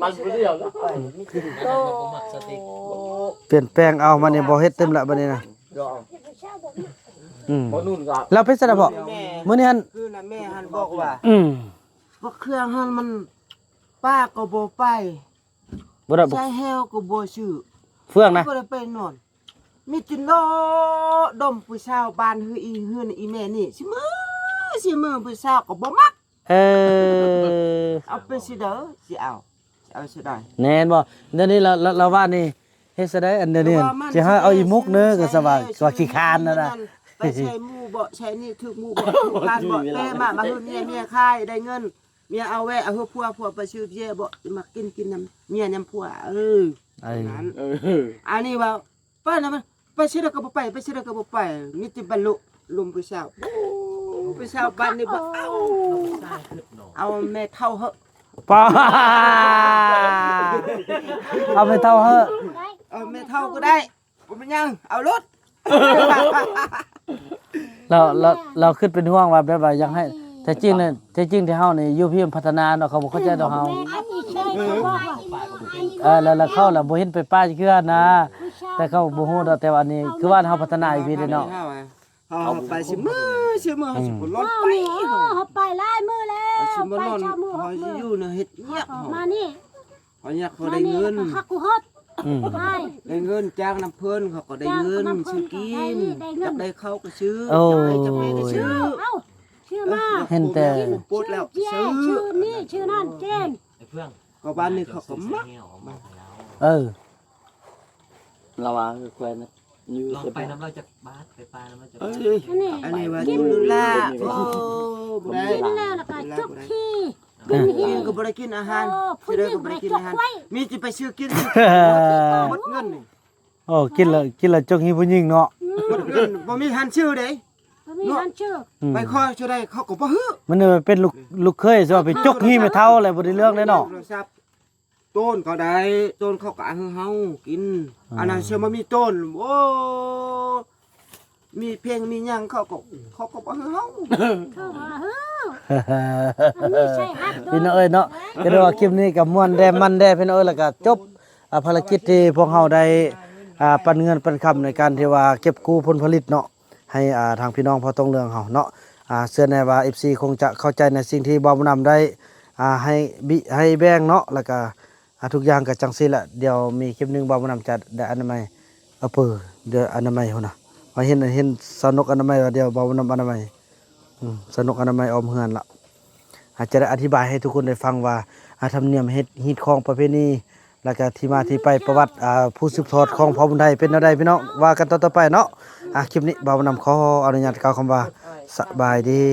ມັນຜູ້ດຽວ. ປ່ຽນແປງເອົາ ບາດນີ້ບໍ່ເຮັດຕື່ມລະ ບາດນີ້ນະ. ອືມ ບໍ່ນຸ່ນກໍ ແລ້ວເປັນຊັ້ນນະພໍ່ ແມ່ ມື້ນີ້ຫັ້ນ ຄືນະແມ່ຫັ້ນບອກວ່າ ອືມ ບັກເຄື່ອງຫັ້ນມັນ ປ້າກໍບໍ່ໄປ ບໍ່ໄດ້ ໃສ່ແຫ້ວກໍບໍ່ຊື້ ເຟືອງນະ ບໍ່ໄດ້ໄປນອນ ມີແຕ່ເລາະດົມຜູ້ສາວບ້ານ ເຮືອນອີ ເຮືອນອີແມ່ນີ້ ຊິມື້ ຊິມື້ ຜູ້ສາວກໍບໍ່ມັກ. ເອີ ເອົາໄປຊິເດີ ຊິເອົາ ຊິເອົາຊິໄດ້ ແມ່ນບໍ່? ດຽວນີ້ລາວ ລາວ ລາວວ່ານີ້ ເຮັດຊະໄດ໋ ອັນດຽວນີ້ ແຕ່ວ່າມັນ ຊິໃຫ້ເອົາອີ່ມຸກເນີ ຊິໃຫ້ ກໍສະວ່າ ແມ່ ວ່າຂີ້ຄ້ານນະນະ ໄປໃສ່ໝູ່ເບາະ ໃສ່ນີ້ຖືກໝູ່ເບາະ ຖືກຄ້ານເບາະ ແຕ່ມາ ມາເຮືອນເມຍ ເມຍຂາຍໄດ້ເງິນ ເມຍເອົາແວະ ເອົາເຮືອຜົວ ຜົວໄປຊື້ເບຍເບາະ ມາກິນ ກິນນຳເມຍນຳຜົວ ເອີ ເອີ ນັ້ນ ເອີ ອັນນີ້ວ່າ ໄປນະ ໄປຊິໃດກໍບໍ່ໄປ ໄປຊິໃດກໍບໍ່ໄປ ມີແຕ່ບັນລຸ ລົມຜູ້ສາວ ໂອ້ ຜູ້ສາວບ້ານນີ້ບໍ່ເອົາ ເອົາແມ່ເຖົ້າເຫາະ ປ້າ ເອົາແມ່ເຖົ້າເຫາະ ເອົາແມ່ເຖົ້າກໍໄດ້ ບໍ່ເປັນຫຍັງ ເອົາໂລດ. ລາວ ລາວ ລາວຄິດເປັນຫ່ວງວ່າ ແບບວ່າຢາກໃຫ້ ແທ້ຈິງນະ ແທ້ຈິງທີ່ເຮົານີ້ຢູ່ພີ້ມັນພັດທະນາເນາະ ເຂົາບໍ່ເຂົ້າໃຈດອກເຮົາ ແມ່ນ ອັນນີ້ເຄີຍເຂົາບອກວ່າ ເອີ ແລ້ວ ແລ້ວເຂົາລະບໍ່ເຫັນໄປປ່າຈັກເທື່ອນະ ຜູ້ຊາຍ ແຕ່ເຂົາບໍ່ຮູ້ດອກ ແຕ່ວ່າອັນນີ້ຄືວ່າເຮົາພັດທະນາຢູ່ພີ້ເດ້ເນາະ ເຮົາ ເຮົາໄປຊິມື້ ຊິມື້ ເຮົາຊິບໍ່ລອດໄປ ເຮົາ ເຮົາໄປຫຼາຍມື້ແລ້ວ ເຮົາຊິບໍ່ນອນ ໄປຊາວມື້ ເຮົາຊິຢູ່ນະ ເຮັດວຽກ ເຮົາມານີ້ ເຮົາຢາກ ເຂົາໄດ້ເງິນ ມານີ້ກໍຮັກກູຮອດ ອືມ ໄປ ໄດ້ເງິນຈ້າງນຳເພິ່ນ ເຂົາກໍໄດ້ເງິນ ຈ້າງນຳເພິ່ນ ຊື້ກິນ ໄດ້ເງິນ ຢາກໄດ້ເຂົ້າກໍຊື້ ໂອ້ຍ ຢາກໄດ້ຈຳເປັນກໍຊື້ ເອົາ ຊື້ມາ ເຫັນແຕ່ ຊື້ເບຍ ຊື້ນີ້ ຊື້ນັ້ນກິນ ເຂົາບ້ານນີ້ເຂົາກໍມັກ ເອີ ລາວວ່າແຂວນຢູ່ ລອງໄປນຳລາວຈັກບາດ ໄປປ່ານຳລາວຈັກບາດ ເອີ ອັນນີ້ ອັນນີ້ວ່າຢູ່ລາ ໂອ້ ບໍ່ໄດ້ ກິນແລ້ວລະກະຈົກຂີ້ ກິນຫີ ກິນກໍບໍ່ໄດ້ກິນອາຫານ ເອີ ຜູ້ຍິງບໍ່ໄດ້ຈົກໄວ້ ມີແຕ່ໄປຊື້ກິນ ໝົດເງິນນີ້ ໂອ້ ກິນລະ ກິນລະຈົກຫີຜູ້ຍິງເນາະ ໝົດເງິນ ບໍ່ມີຫັນຊື້ເດ້ ບໍ່ມີຫັນຊື້ ອືມ ໄປຂໍເທົ່າໃດເຂົາກໍບໍ່ໃຫ້ ມັນເປັນລູກ ລູກເຂີຍຊິວ່າໄປຈົກຫີແມ່ເຖົ້າແລ້ວບໍ່ໄດ້ເລື່ອງເດ້ເນາະ ໂທລະສັບ ໂຕນເຂົາໄດ້ ໂຕນເຂົາກໍໃຫ້ເຮົາກິນ ອືມ ອັນນັ້ນຊິບໍ່ມີໂຕນ ໂອ້ ມີເພງມີຫຍັງເຂົາກໍ ເຂົາກໍບໍ່ໃຫ້ເຮົາ ເຂົາບໍ່ໃຫ້ ອັນນີ້ໃສ່ຮັກໂຕນ ພີ່ນ້ອງເອີຍເນາະ ກໍໄດ້ວ່າຄລິບນີ້ກໍມ່ວນແດ່ມັນແດ່ພີ່ນ້ອງເອີຍ ແລ້ວກໍຈົບ ອ່າ ພາລະກິດທີ່ພວກເຮົາໄດ້ ອ່າ ປັນເງິນປັນຄຳໃນການທີ່ວ່າເກັບກູ້ຜົນຜະລິດເນາະ ໃຫ້ ອ່າ ທາງພີ່ນ້ອງພໍ່ຕົງເຫຼືອງເຮົາເນາະ ອ່າ ເຊື່ອແນ່ວ່າເອັຟຊີຄົງຈະເຂົ້າໃຈໃນສິ່ງທີ່ບ່າວບຸນນຳໄດ້ ອ່າ ໃຫ້ບິ ໃຫ້ແບ່ງເນາະ ແລ້ວກະ ອ່າ ທຸກຢ່າງກໍຈັ່ງຊີ້ແຫຼະ ດຽວມີຄລິບໜຶ່ງບ່າວບຸນນຳຈະໄດ້ອະນາໄມ ເອີ ດຽວອະນາໄມພຸ້ນນະ ວ່າເຫັນ ເຫັນສາວນົກອະນາໄມ ວ່າດຽວບ່າວບຸນນຳອະນາໄມ ອືມ ສາວນົກອະນາໄມອ້ອມເຮືອນລະ ອາດຈະໄດ້ອະທິບາຍໃຫ້ທຸກຄົນໄດ້ຟັງວ່າ ອ່າ ທຳນຽມເຮັດຮີດຄອງປະເພນີ ແລ້ວກະທີ່ມາທີ່ໄປປະຫວັດ ອ່າ ຜູ້ສືບທອດຂອງເຜົ່າບຸນໄທເປັນແນວໃດ ພີ່ນ້ອງ ວ່າກັນຕໍ່ໆໄປເນາະ ອ່າ ຄລິບນີ້ບ່າວບຸນນຳຂໍອະນຸຍາດກ່າວຄຳວ່າ ສະບາຍດີ.